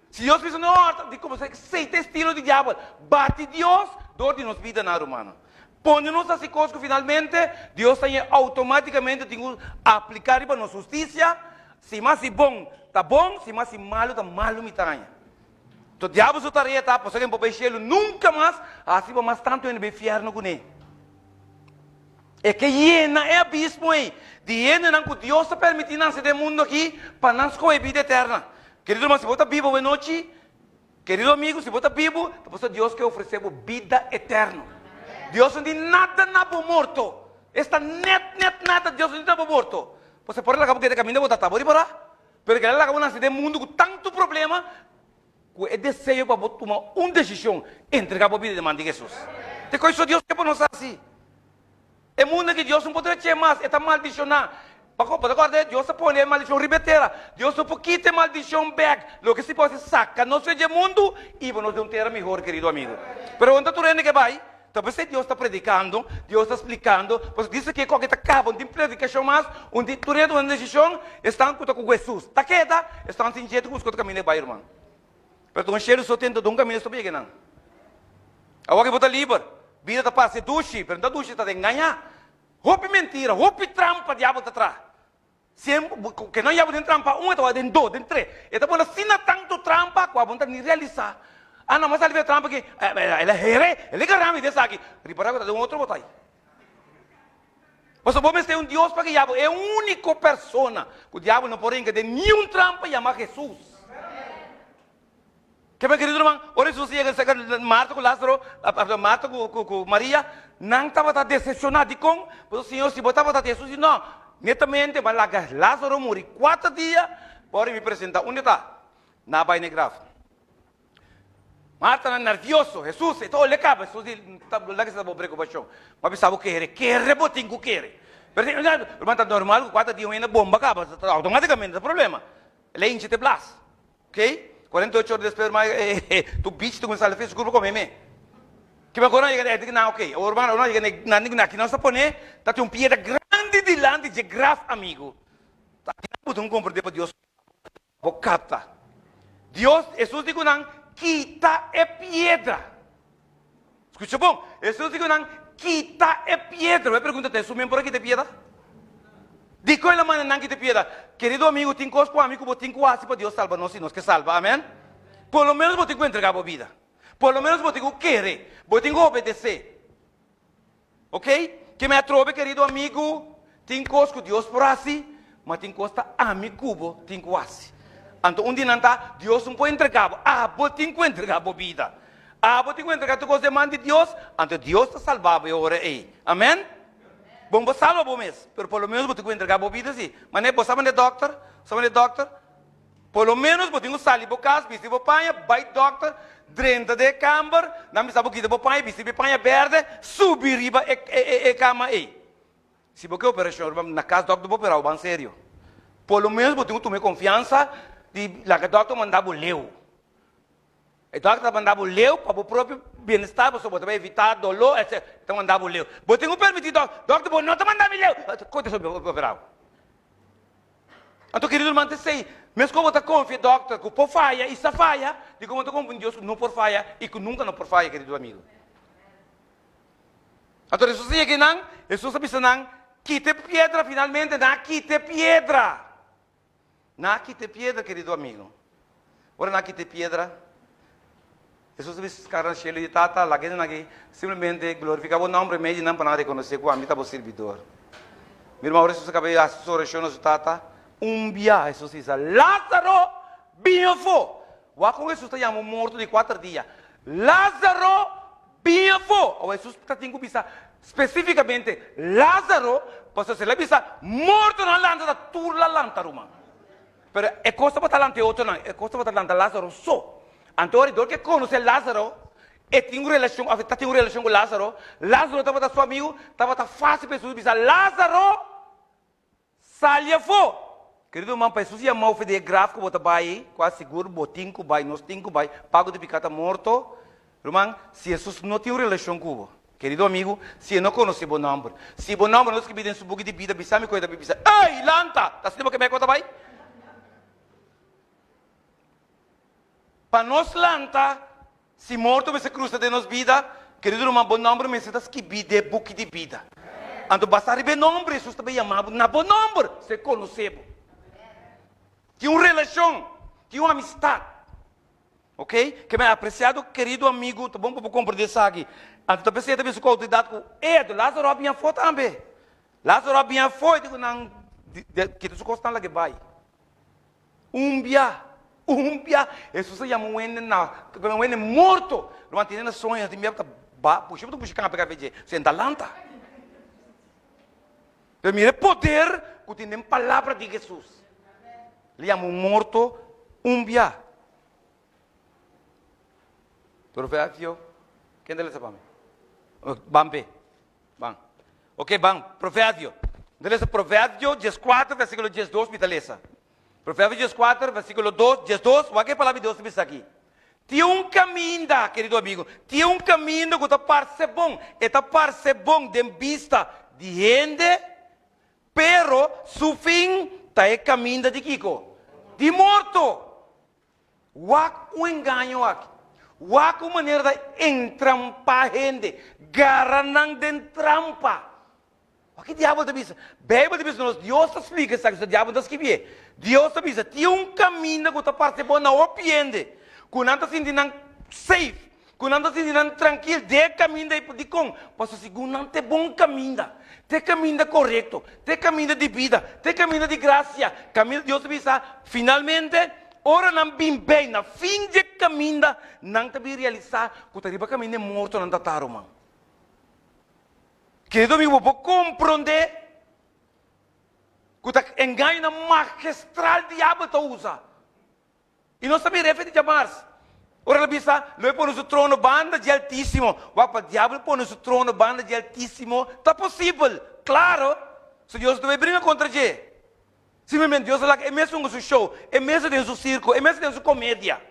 Speaker 6: Si Dios bisa no hòrta, dikon esei ta e stilo di diabel, bati Dios dor di nos bidanan, rumannan. Pone nos hasi kos ku finalmente Dios ta ñe outomátikamente tin ku apliká riba nos hustisia, si mi hasi bon ta bon, si mi hasi malu ta malu mi ta haña. To diabel su tarea ta pasobra e por bai shelu nunka mas, hasi bo mas tantu hende bai fièrnu kuné. E ke yena e abismo ei di hendenan ku Dios ta permití nase den mundu aki pa nan skohe bida eterna. Kerido ruman, si bo ta biba awenochi, Kerido amigu, si bo ta bibu, ta pasobra Dios ke ofresé bo bida eterno. Dios no tin nada na bo morto. Esta nèt nèt nada Dios no tin na bo morto. Bo por laga bo keda kaminda bo ta ta bo ripará. Pero keda laga bo nase den mundu ku tantu problema ku e deseo pa bo tuma un desishon, entregá bo bida den man di Hesus. Te kos Dios ke pa nos hasi. E mundu aki Dios no por trech'é mas, e ta maldishoná. Bo ta kòrda Dios a pone e maldishon riba e tera. Dios no por kita e maldishon bèk. Loke si por hasi saka nos for dje mundu i hiba nos den un tera mihor, kerido amigo. Pero unda tur hende ke bai, ta p'esei Dios ta predikando, Dios ta splikando, pasobra dice ke koke ta kaba, no tin predikashon mas, un tin tur hende tuma un desishon, esnan ku ta ku Hesus ta keda, esnan sin dje ta buska otro kaminda e bai, ruman. Pero ta un shelu so tin, ta un kaminda so pa yega nan. Awor ke bo ta liber, bida ta parse dushi, pero no ta dushi, ta ta engañá. Hopi mentira, hopi trampa diabel ta traha. Siempre, ke nan yaba den trampa un, e ta wak den dos, den tres. E ta pone asina tantu trampa ku abo no ta ni realisá. Ah, nan mas sali for e trampa aki, el a here, el a garami di esaki. Ripará ku ta den un otro botay. Pasobra bo mester un Dios pa guia bo. E úniko persona ku diabel no por hinka den niun trampa yama Hesus. Ke men kerido ruman, ora Hesus a yega serka Marta ku Lázaro, Marta ku Maria, nan tabata desepshoná. Dikon? Pasobra, Señor, si bo tabata te, Hesus di, No, netamente bo a laga Lázaro muri kuater dia pa ora mi presentá. Unda e ta? Nan a bai na e graf. Marta na nervioso, Hesus, e ta ole kaba. Hesus di, Laga esei ta bo preokupashon. Bo a bisa bo kere, kere bo tin ku kere. Pero ruman, ta normal ku kuater dia un hende a bomba kaba, outomátikamente ta problema. El a hincha te blas. Ok, 48 ora despues ruman tur bichi ta kuminsá sali for su kurpa kome me. Kiba ku ora nan yega e di nan ok, awor ruman ora nan yega nan di aki nos ta pone ta tin un piedra grandi dilanti dje graf amigu. Ta aki nan bo tin ku komprende pa Dios bo kapta. Dios, Hesus di ku nan, kita e piedra. Skucha bon, Hesus di ku nan, Kita e piedra. Bo e pregunta ta, Hesus men por a kita e piedra? Dikon el a manda nan kita e piedra? Kerido amigu, tin kos ku ami ku bo tin ku hasi pa Dios salba nos si nos ke salba. Amen? Por lo menos bo tin ku entregá bo bida. Por lo menos bo tin ku kere. Bo tin ku obedesé. Ok? Ke mi atrobe, kerido amigu, tin kos ku Dios por hasi, ma tin kos ta ami ku bo tin ku hasi. Anto un di nan ta, Dios no por entregá bo, abo tin ku entregá bo bida. Abo tin ku entregá tur kos den man di Dios, anto Dios ta salba bo e ora ei. Amen? Bo no por salba bo mes, pero por lo menos bo tin ku entregá bo bida si. Manera bo sa manera dòkter, sa manera dòkter? Por lo menos bo tin ku sali bo kas, bisti bo paña, bai dòkter, drenta den e kamber, nan bisa bo kita bo paña, bisti bo paña bèrdè, subi riba e e kama ei. Si bo ke operashon riba na kas dòkter bo operá bo ban serio. Por lo menos bo tin ku tuma e konfiansa di laga dòkter manda bo leu. E dòkter ta manda bo leu pa bo propio bienestar pasobra bo ta bai evitá doló etc. E ta manda bo leu. Bo tin ku permití dòkter, dòkter bo no ta manda mi leu! Kote so bo operá bo. Anto kerido ruman ta esei, meskos bo ta konfia dòkter ku por faya i sa faya, dikon bo ta konfia un Dios ku no por faya i ku nunka no por faya, kerido amigo? Anto Hesus a yega einan, Hesus a bisa nan, Kita e piedra! Finalmente nan a kita e piedra. Nan a kita e piedra, kerido amigo. Ora nan a kita e piedra, Hesus a bisa kara na shelu i di, Tata, laga e nan aki simplemente glorifiká bo nòmber mei di nan pa nan rekonosé ku ami ta bo sirbidor. Mi ruman, ora Hesus a kaba di hasi su orashon na su Tata, un bia Hesus bisa, Lázaro, bini afó! Wak kon Hesus ta yama un morto di kuater dia, Lázaro, bini afó! Awor Hesus ta tin ku bisa spesífikamente Lázaro, pasobra si el a bisa mortonan lanta, ta tur la lanta, ruman. Pero e kos tabata lanta e otronan, e kos tabata lanta Lázaro so. Anto ora dor ku e konosé Lázaro, e tin un relashon, òf e ta tin un relashon ku Lázaro, Lázaro tabata su amigu, tabata fásil pa Hesus bisa, Lázaro, sali afó! Kerido ruman, pa Hesus yamau for di e graf ku bo ta bai, kua sigur bo tin ku bai, nos tin ku bai, pago di piká ta morto, Ruman, si Hesus no tin un relashon ku bo, kerido amigu, si e no konosé bo nòmber, si bo nòmber no skibí den su buki di bida, bisa mi ku e ta bisa, Ey, lanta! Ta asina bo ke mei ku bo ta bai? Pa nos lanta, si morto mester krusa den nos bida, kerido ruman, bo nòmber mester ta skibí den e buki di bida. Anto basá riba e nòmber, Hesus ta bai yama bo na bo nòmber, si e konosé bo. Tin un relashon, tin un amistat. Ok, ke mi apresiado kerido amigu, ta bon pa bo komprendé esaki. Anto ta p'esei e ta bisa ku outoridat ku e anto Lázaro a bin afó tambe. Lázaro a bin afó i di ku nan kita su kosnan lag'é bai. Un bia, un bia, Hesus a yama un hende na, un hende morto. Ruman tene na soño, tin bia bo ta ba, pusha bo ta pusha kampe kafe dje, senta lanta. Pero mira e poder. ku tin den palabra di Hesus. Li yama un morto un bia. Proverbio, ken ta lesa pa mi? Ban pe, ban. Ok, ban, Proverbio. Mi ta lesa Proverbio dieskuater versíkulo diesdos mi ta lesa. Proverbio dieskuater versíkulo dos, diesdos, wak e palabra di Dios ta bisa aki. Tin un kaminda, kerido amigo, tin un kaminda ku ta parse bon, e ta parse bon den bista di hende, pero su fin ta e kaminda di kiko? Di morto. Wak un engaño aki. Wak un manera ta entrampá hende, gara nan den trampa. Wak ki diabel ta bisa. Beibel ta bisa nos, Dios ta splika esaki, so diabel no ta skibié. Dios ta bisa, tin un kaminda ku ta parse bon na hopi hende, ku nan ta sinti nan safe, Ku nan ta sinti nan trankil den e kaminda ei. Dikon? Pasobra segun nan ta e bon kaminda, ta e kaminda korekto, ta e kaminda di bida, ta e kaminda di grasia, kaminda Dios ta bisa. Finalmente, ora nan bin bei na fin di e kaminda, nan ta bin realisá ku ta riba kaminda e mortonan ta ta, ruman. Kerido amigu, bo por komprondé ku ta engañonan magistral diabel ta usa. I nos ta mira efe di djamars, ora el a bisa, Lo e pone su trono banda dje Altísimo. Wak, pa diabel pone su trono banda dje Altísimo ta posibel? Klaro! So Dios no ta bai bringa kontra dje. Simplemente Dios a laga e mes hunga su show, e mes ta den su sirko, e mes ta den su komedia.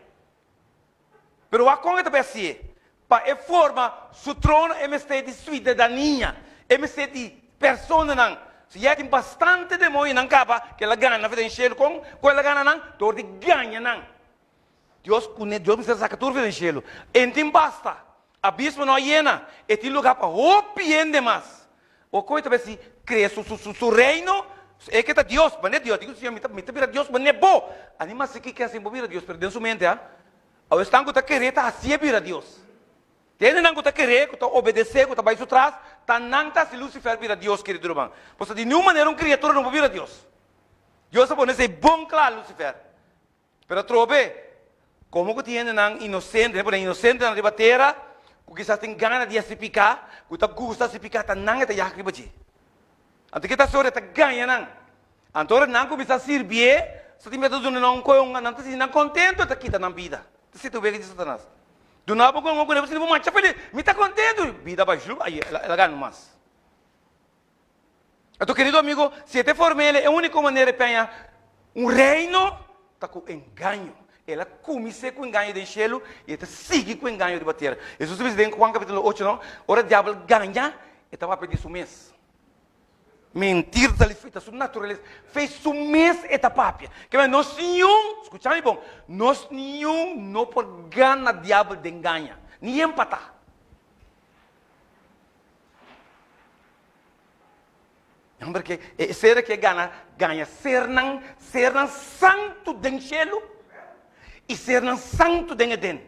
Speaker 6: Pero wak kon e ta bai hasié? Pa e forma su trono e mester di suidadania, e mester di personanan. Si ya tin bastante demonionan kaba ku el a gana for den shelu, kon ku el a gana nan? Dor di gaña nan. Dios kuné, Dios mester saka tur for den shelu. E tin basta. Abismo no a yena. E tin lugá pa hopi hende mas. O kon e ta bai si krea su su su reino? E ke ta Dios, manera Dios a di ku Señor, mi ta mi ta bira Dios manera bo. Anima si kiko hasi bo bira Dios, pero den su mente a. Awe esnan ku ta keré ta hasié bira Dios. Te hendenan ku ta keré, ku ta obedesé, ku ta bai su tras, ta nan ta hasi Lucifer bira Dios, kerido ruman. Pasobra di niun manera un kriatura no por bira Dios. Dios a pone esei bon kla Lucifer. Pero atrobe, komo ku tin hendenan inosente, pone inosentenan riba tera, ku kisas tin gana di hasi piká, ku ta gusta hasi piká, ta nan e ta yag riba dje. Anto ke ta hasi ora? E ta gaña nan. Anto ora nan kuminsá sirbié, sa tin mester duna nan un koe, nan ta sinti nan kontentu, e ta kita nan bida. Ta sinti wega di Satanas. Duna bo un koe, bo sinti bo masha felis, mi ta kontentu! Bida bai shlup, ai el a gana mas. Anto kerido amigo, si e ta e formele, e úniko manera e peña un reino ta ku engaño. El a kumins'é ku engaño den shelu i e ta sigui ku engaño riba tera. Hesus a bisa den Juan kapítulo ocho, no, ora diabel gaña, e ta papia di su mes. Mentir ta li ta su naturalesa. Fe su mes e ta papia. Ke men nos niun, skucha mi bon, nos niun no por gana diabel den gaña, ni empatá. Homber ke e ser ke gana gaña sernan, sernan santu den shelu i sernan santu den Eden.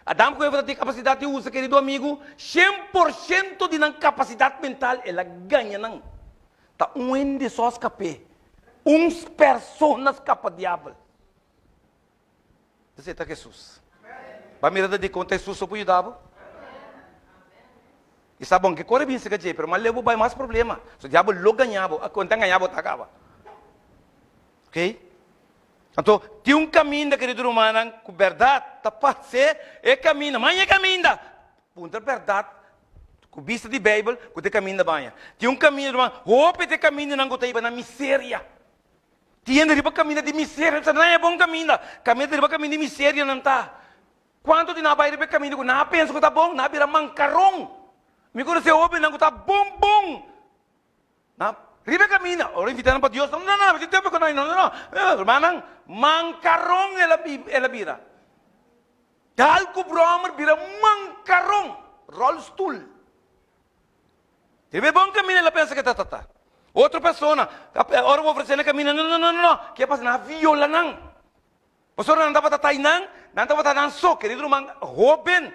Speaker 6: Adam ku Eva ta tin kapasidat di usa, kerido amigu, 100% di nan kapasidat mental el a gaña nan. Ta un hende so a skap'é, un persona skapa diabel. Esei ta Hesus. Ba mira ta dikon ta Hesus so por yuda bo. I sa bon ke kore bin seka dje, pero mas leu bo bai mas problema. So diabel lo gaña bo, a konta gaña bo ta kaba. Ok? Anto, tin un kaminda, kerido rumannan, ku bèrdat ta parse e kaminda. Maña e kaminda! Puntra bèrdat ku bista di Beibel ku ta e kaminda baña. Tin un kaminda, ruman, hopi ta e kamindanan ku ta hiba na miseria. Tin hende riba kaminda di miseria, nan ta nan e bon kaminda. Kaminda riba kaminda di miseria nan ta. Kuantu di nan a bai riba e kaminda ku nan a pensa ku ta bon, nan a bira mankaron. Mi konosé hóbennan ku ta bon bon. Na riba e kaminda, ora invitá nan pa Dios, no, no, no, mi tin tempu ku nan, no, no, no, rumannan, mankaron el a el a bira. Dal ku bròmer bira mankaron, ròlstul. Riba e bon kaminda el a pensa ke ta ta ta. Otro persona, ora bo ofresé nan kaminda, no, no, no, no, no, ke pasa? Nan a viola nan. Pasobra nan tabata ta einan, nan tabata nan so, kerido ruman, hóben.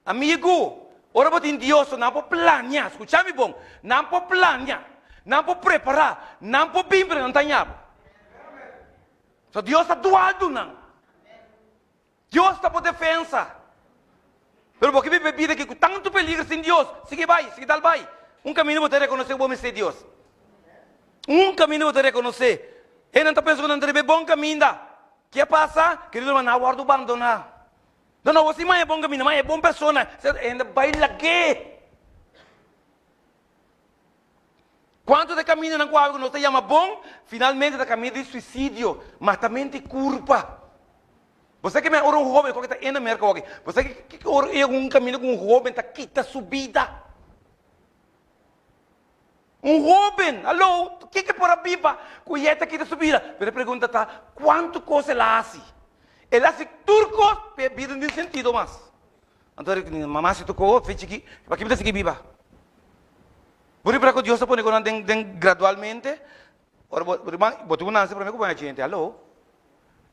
Speaker 6: Amigu, ora bo tin Dios, nan por plania, skucha mi bon, nan por plania, nan por prepará, nan por bin pero nan ta haña bo. So Dios ta dualdu nan. Dios ta bo defensa. Pero bo ke biba e bida aki ku tantu peligro sin Dios, sigui bai, sigui dal bai. Un kaminda bo ta rekonosé ku bo mester Dios. Un kaminda bo ta rekonosé. Hendenan ta pensa ku nan ta riba e bon kaminda. Ke a pasa? Kerido hermano, nan a wòrdu bandoná. No, no, bo si maña bon kaminda, maña e bon persona. Hende bai lag'é. Kuantu ta e kamindanan ku awe ku nos ta yama bon, finalmente ta kaminda di suisidio, matamentu i kurpa. Bo sa ke men ora un hoben, ku ta enda Merka awor aki, bo sa ke ora e un kaminda ku un hoben ta kita su bida? Un hoben, alo, kiko e por a biba ku yei ta kita su bida? Pero e pregunta ta, kuantu kos el a hasi? El a hasi tur kos, pero e bida no tin sentido mas. Anto mama si tokó fe chiki, paki mi ta sigui biba? Bo ripara ku Dios ta pone ku nan den den gradualmente? Ora bo riba bo tin ku nanse promé ku bo haña djente, haló.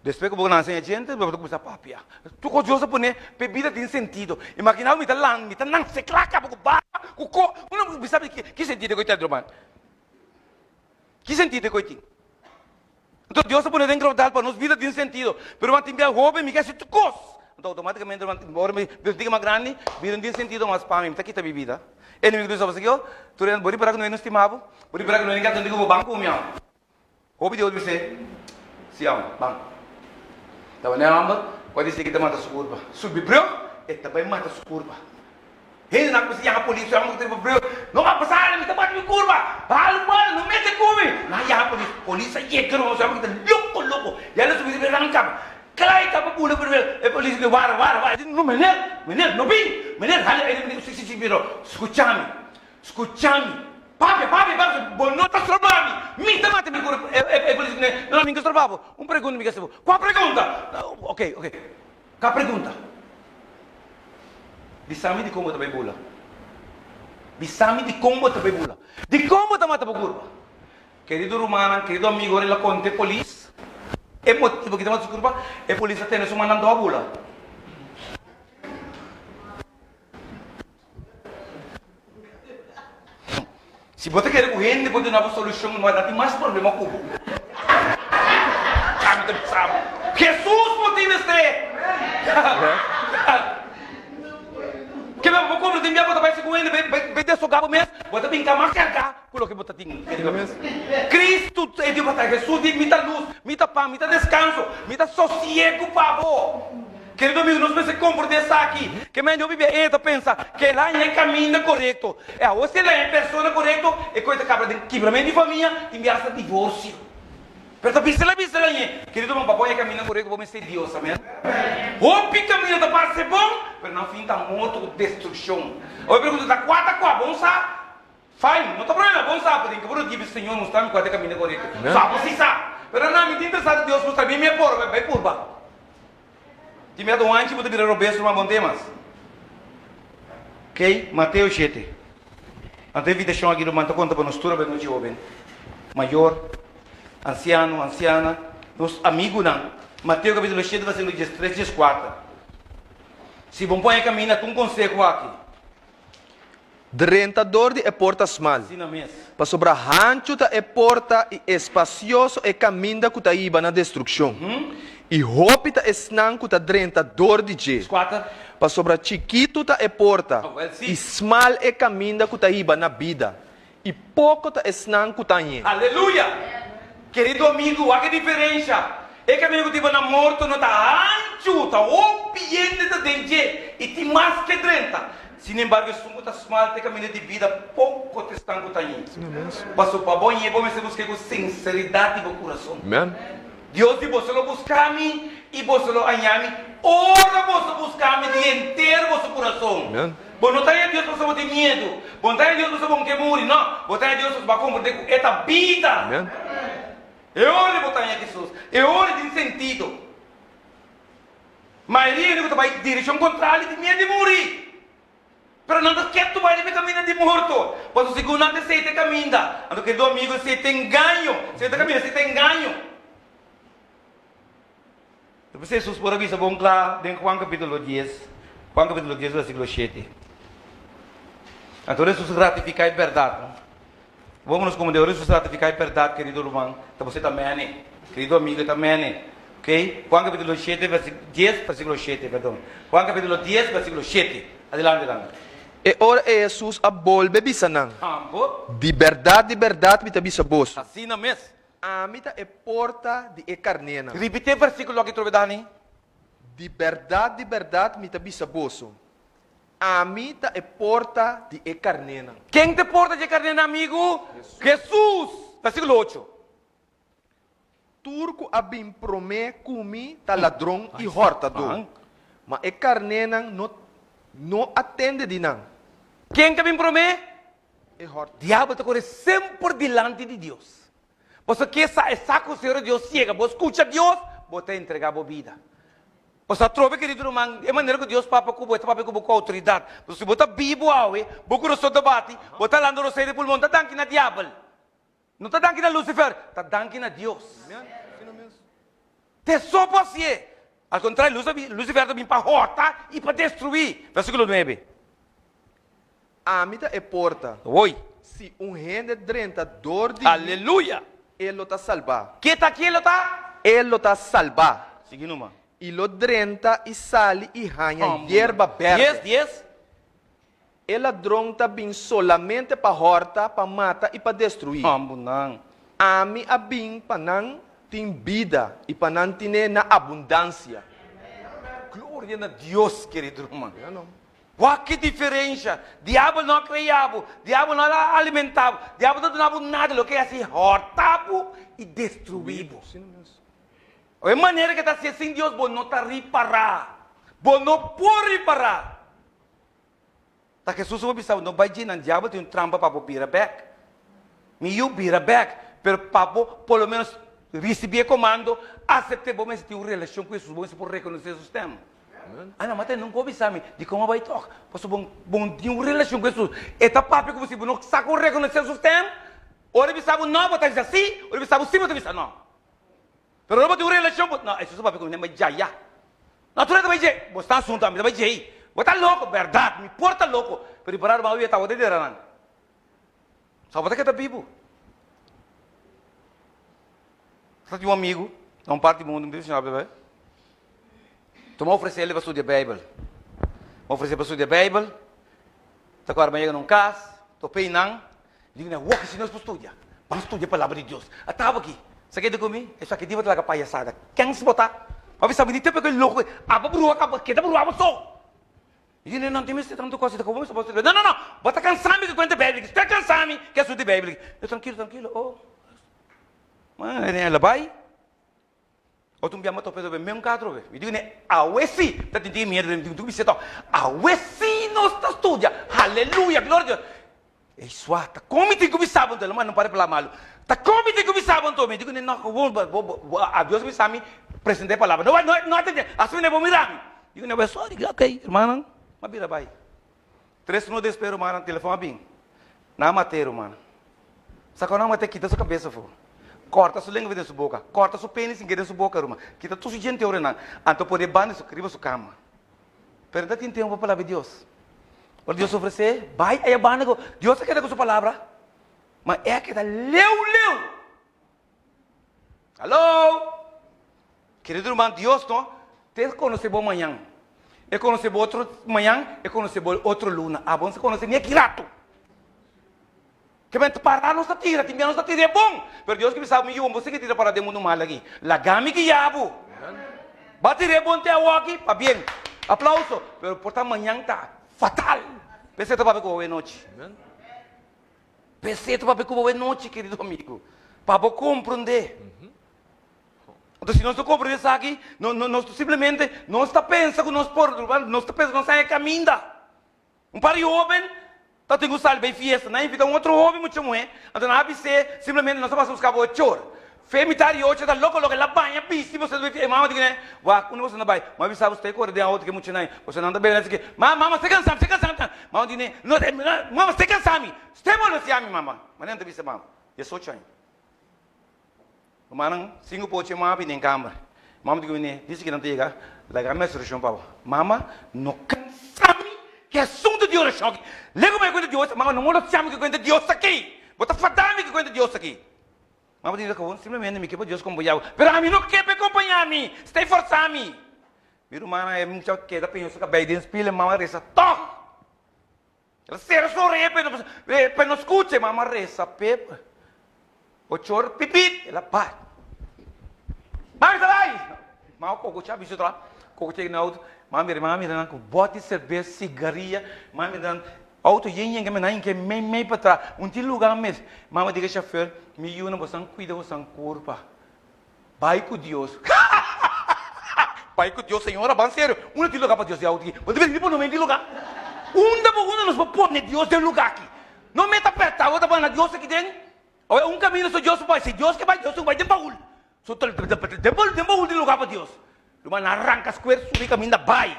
Speaker 6: Despues ku bo nanse haña djente, bo ta kuminsá papia. Tur kos Dios a pone pa e bida tin sentido. Imaginá bo mi ta lan mi ta nanse kla kaba ku barba, ku ko, mi sabi ki sentido ku e tin ruman. Ki sentido ku e tin? Anto Dios a pone den gradual pa nos bida tin sentido. Pero ruman tin bia hoben mi ke hasi tur kos. Anto automaticamente ruman ora mi bira un tiki mas grandi, bida no tin sentido mas pa mi, mi ta kita mi bida. Enemigo di nos a bisa tur hende bo ripara ku no hende no stima bo, bo ripara ku no hende ke atende ku bo ban ku mi awe. Hopi di otro bisa si awe, ban. Tabata e homber ku a disi ke ta mata su kurpa. Subi brug e ta bai mata su kurpa. Hende nan kuminsa yama polis, yama ku brug, no a pasa mi ta bati mi kurpa, halu bala, no mete ku mi. Nan a yama polis, polis a yega ruman, su yama kita loko loko, ya lo subi riba e ran kaba, klai kaba bula ku e polis di wara wara wara, no meneer, meneer no bin, meneer hali e di si si si pero skucha mi, skucha mi, papia papia papia, bo no ta stroba mi, mi ta mata mi kurpa, e polis di no no mi ka stroba bo, un pregunta mi ke hasi bo, kua pregunta? Ok ok. Ka pregunta. Bisa mi dikon bo ta bai bula. Bisa mi dikon bo ta bai bula. Dikon bo ta mata bo kurpa? Kerido rumannan, kerido amigo, ora el a konta e polis e motibo ki ta mata su kurpa, e polis a tene su mannan dor bula. Si bo ta kere ku hende por duna bo solushon, no a tin mas problema ku bo. Ami ta bisa bo, Hesus bo tin mester! Keme bo kobra tin bia bo ta bai segun hende bai desoga bo mes, bo ta bin ka mas karga ku loke bo ta tin. Kristu e di bo ta Hesus di, Mi ta lus, mi ta pan, mi ta deskanso, mi ta sosiegu pa bo. Kerido amigo, nos mester komprendé esaki. Ke men hopi bia e ta pensa ke el haña e kaminda korekto. E awor si el haña e persona korekto, e koe ta kabra den kibrament di famia tin bia hasta divorsio. Pero ta bisa el a bisa el hañ'é. Kerido hermano, pa bo haña e kaminda korekto bo mester Dios. Amen. Hopi kaminda ta parse bon, pero nan fin ta morto ku destrukshon. Awor e pregunta ta, kua ta kua? Bon sa? Fine, no ta problema, bon sa, pero den ke bo no gibi Señor mustra mi kua ta e kaminda korekto. Sa bo si sa. Pero nan, mi ta interesado Dios mustra mi, mi e por, bai purba. Tin miedu un anchi bo ta bira robes ruman bon temas. Ok, Mateo shete. Anto e invitashon aki ruman ta konta pa nos tur awe nochi hoben, mayor, ansiano, ansiana, nos amigunan. Mateo kapitulo shete versikulo diestres dieskuater. Si bo pon e kaminda ta un konseho aki.
Speaker 7: Drenta dor di e porta smal.
Speaker 6: Asina mes.
Speaker 7: Pasobra hanchu ta e porta i espasioso e kaminda ku ta hiba na destrukshon, i hopi ta esnan ku ta drenta dor di dje. Pasobra chikitu ta e porta i smal e kaminda ku ta hiba na bida, i poko ta esnan ku ta hañ'é.
Speaker 6: Aleluya! Kerido amigu, wak e diferensha. E kaminda ku ta hiba na morto no ta hanchu, ta hopi hende ta den dje i tin mas ke drenta. Sin embargo, esun ku ta smal ta e kaminda di bida, poko ta esnan ku ta hañ'é. Pasobra pa bo hañ'é, bo mester busk'é ku sinseridat di bo kurason. Dios di boso lo buska mi i boso lo haña mi ora boso buska mi di henter boso kurason. Bo no ta haña Dios pasobra bo tin miedu. Bo no ta haña Dios pasobra bo no ke muri. No, bo ta haña Dios pasobra bo a komprendé ku e ta bida. E ora bo ta haña Hesus. E ora tin sentido. Mayoria hende ku ta bai direkshon kontrali tin miedu di muri. Pero nan ta ketu bai riba e kaminda di morto, pasobra segun nan ta esei ta e kaminda. Anto kerido amigo, esei ta engaño. Esei ta kaminda, esei ta engaño. Ta p'esei Hesus por a bisa bon kla den Juan kapitulo dies, Juan kapitulo dies versikulo shete. Anto ora Hesus ratifiká e bèrdat, no? Bo nos komo Deus Hesus ratifiká e bèrdat, kerido ruman, ta bo ta mene. Kerido amigo, e ta mene. Ok? Juan kapitulo shete, dies, versikulo shete, perdon. Juan kapitulo dies, versikulo shete. Adelante, Landa.
Speaker 7: E ora ei Hesus a bolbe bisa nan, Di bèrdat, di bèrdat mi ta bisa boso.
Speaker 6: Asina mes.
Speaker 7: Ami ta e porta di e karnénan.
Speaker 6: Ripití e versíkulo aki trobe, Dani.
Speaker 7: Di bèrdat, di bèrdat mi ta bisa boso, Ami ta e porta di e karnénan.
Speaker 6: Ken ta e porta di e karnénan, amigu? Hesus. Versíkulo ocho.
Speaker 7: Tur ku a bin promé ku mi ta ladron i hòrtadó, ma e karnénan no no a tende di nan.
Speaker 6: Ken ta bin promé?
Speaker 7: E hòrtadó.
Speaker 6: Diabel ta kore semper dilanti di Dios. Pasobra ke sa e sa ku Señor Dios yega, bo skucha Dios, bo ta entregá bo bida. Pasobra atrobe, kerido ruman, e manera ku Dios papia ku bo, e ta papia ku bo ku outoridat. Pasobra si bo ta bibu awe, bo kurason ta bati, bo ta landa rosei di pulmon, ta danki na diabel. No ta danki na Lucifer, ta danki na Dios. Te so por hacié. Al contrario, Lucifer ta bin pa horta y pa destruí. Versículo nuebe.
Speaker 7: Ami ta e porta.
Speaker 6: Oy.
Speaker 7: Si un hende drenta dor di mi.
Speaker 6: Aleluya!
Speaker 7: E lo ta salbá.
Speaker 6: Ke ta ke lo ta?
Speaker 7: E lo ta salbá.
Speaker 6: Sigui numa.
Speaker 7: I lo drenta i sali i haña yerba berde.
Speaker 6: Dies, dies.
Speaker 7: E ladron ta bin solamente pa hòrta, pa mata i pa destruí.
Speaker 6: Hòmbunan.
Speaker 7: Ami a bin pa nan tin bida i pa nan tin'é na abundansia.
Speaker 6: Gloria na Dios, kerido ruman. Wak ki diferensha! Diabel no a krea bo, diabel no a alimentá bo, diabel no a duna bo nada, loke e hasi hòrta bo i destruí bo. E manera ke ta hasié sin Dios bo no ta ripará, bo no por ripará. Ta Hesus a bisa bo, no bai dje nan diabel tin un trampa pa bo bira bek. Mi yu, bira bek, pero pa bo por lo menos ricibi e comando, acepte, bo mester tin un relacion cu Hesus, bo mester por reconoce su stem. Ah no, ma te nunca bo bisa mi, dicon a bai toch? Pasobra bo bo no tin un relacion cu Hesus. E ta papia cu bo si bo no sa con reconoce su stem, ora e bisa bo no, bo ta bisa si, ora e bisa bo si, bo ta bisa no. Pero ora bo tin un relashon bo, no, Hesus a papia ku mi, bai djaya. No, tur ta bai dje. Bo sta asuntu, ami ta bai djei. Bo ta loko, bèrdat, mi por ta loko, pero di pará ruman tabata dera nan. Sa bo ta keda bibu. Sa tin un amigu na un parti di mundu, mi ta menshona bai. Tuma ofresé el pa studia Beibel. Mi ofresé pa studia Beibel. Ta kòrda mi a yega na un kas, top'é nan. Mi di, Wak, si nos por studia, ban studia Palabra di Dios. A taba aki. Sa keda ku mi? Esaki di bo ta laga payasada. Kens bo ta? Bo a bisa mi di tempu ku e loko ei, abo bruha kaba, keda bruha bo so. Mi di, No, no tin mester tantu kos, komo mi sta por studia? No, no, no, bo ta kansa mi ku kuenta Beibel aki. Sta kansa mi ku e asuntu di Beibel aki. Mi di, Trankilo, trankilo, oh. Ma el a bai. Otro un bia mi a topa e mesun ka atrobe. Mi di kuné, awe si! Mi ta tinti e miedu den mi, mi tin ku bisa tòg, awe si nos ta studia! Haleluya! Gloria a Dios! Ey sua, ta kon mi tin ku bisa bo anto? El a manda un par di palabra malu. Ta kon mi tin ku bisa bo anto? Mi di kuné, no, awor bo, bo, bo, a Dios a bisa mi presentá e palabra. No, no, no atendé, asina bo mira mi. Mi di kuné, bo sorry, ok, hermannan, mi a bira bai. Tres luna despues, rumannan, telefòn a bin. Nan a mat'é, rumannan. Sa ku nan a mat'é, kita su kabes afó. Kòrta su lenga den su boka. Kòrta su penis den su boka, ruman. Kita tur su djente ora nan. Anto pone banda su riba su kama. Pero nan ta tin tempu pa palabra di Dios. Ora Dios ofresé, bai aya banda ku Dios a keda ku su palabra. Ma e a keda leu leu. Hallo! Kerido ruman, Dios no te konosé bo mañan. E konosé bo otro mañan, e konosé bo otro luna. Abo no sa konosé ni aki ratu. Ke men para nos ta tira, tin bia nos ta tira e bon. Pero Dios ke bisa mi yu, bo sigui tira para den mundu mal aki. Laga mi guia bo. Ba tira e bon te awoki, pabien. Aplauso. Pero por ta mañan ta fatal. P'esei ta papia ku bo awe nochi. P'esei ta papia ku bo awe nochi, kerido amigo. Pa bo komprondé. Anto si nos no komprondé esaki, no, no, nos simplemente nos ta pensa ku nos por, nos ta pensa nos haña kaminda. Un par di hóben ta tin ku sali bai fiesta. Nan a invitá un otro hóben mucha muhé, anto nan a bis'é simplemente nos ta pasa buska bo ochor. Fe mitá di ocho ta loko loko, el a baña bisti boso ta bai fiesta. E mama di kuné, Wak, unda boso ta bai? Mi a bisa bo stay kore den outo ku e muchanan. Boso nan ta bebe nan esaki. Mama, mama, stay kansa mi, stay kansa mi. Mama di kuné, No, mama, stay kansa mi. Stay molestiá mi, mama. Manera nan ta bisa mama, diesocho aña. Rumannan, sinku pochi e mama bini den kamber. Mama di ku mi, Dice ki nan ta yega, laga mi hasi orashon pa bo. Mama, no kansa mi ku e asuntu di orashon aki. Lego mi e kuenta Dios, mama, no molestia mi ku e kuenta Dios aki. Bo ta fada mi ku e kuenta Dios aki. Mama di ku simplemente mi ke pa Dios kompañá bo. Pero ami no ke pa e kompañá mi. Stay forsa mi. Mi rumannan, e mucha keda peña su kabei den spil, e mama resa tòg. El a sera su orea pa e no skucha. E mama resa p'e. Ochor pipit, el a bai. Mami ta bai! Mama koko cha bisto tra, koko chega na auto, mama mira, mama mira nan ku bòt di serbes, sigaria, mama mira nan auto yen yen keme nan hinke mei mei patra, un tin luga mes. Mama diga shofèr, mi yunan bosan kuida bosan kurpa, bai ku Dios. Bai ku Dios señora, ban serio, unda tin luga pa Dios den auto aki? Bo ta bini pone den luga? Unda bo unda nos por pone Dios den luga aki? No meta pèrta bo ta bana Dios aki den. Awe un kaminda so Dios bai, si Dios ke bai, Dios tin ku bai den baul. So den baul, den baul tin luga pa Dios. Lo man a ranka skuer subi kaminda bai.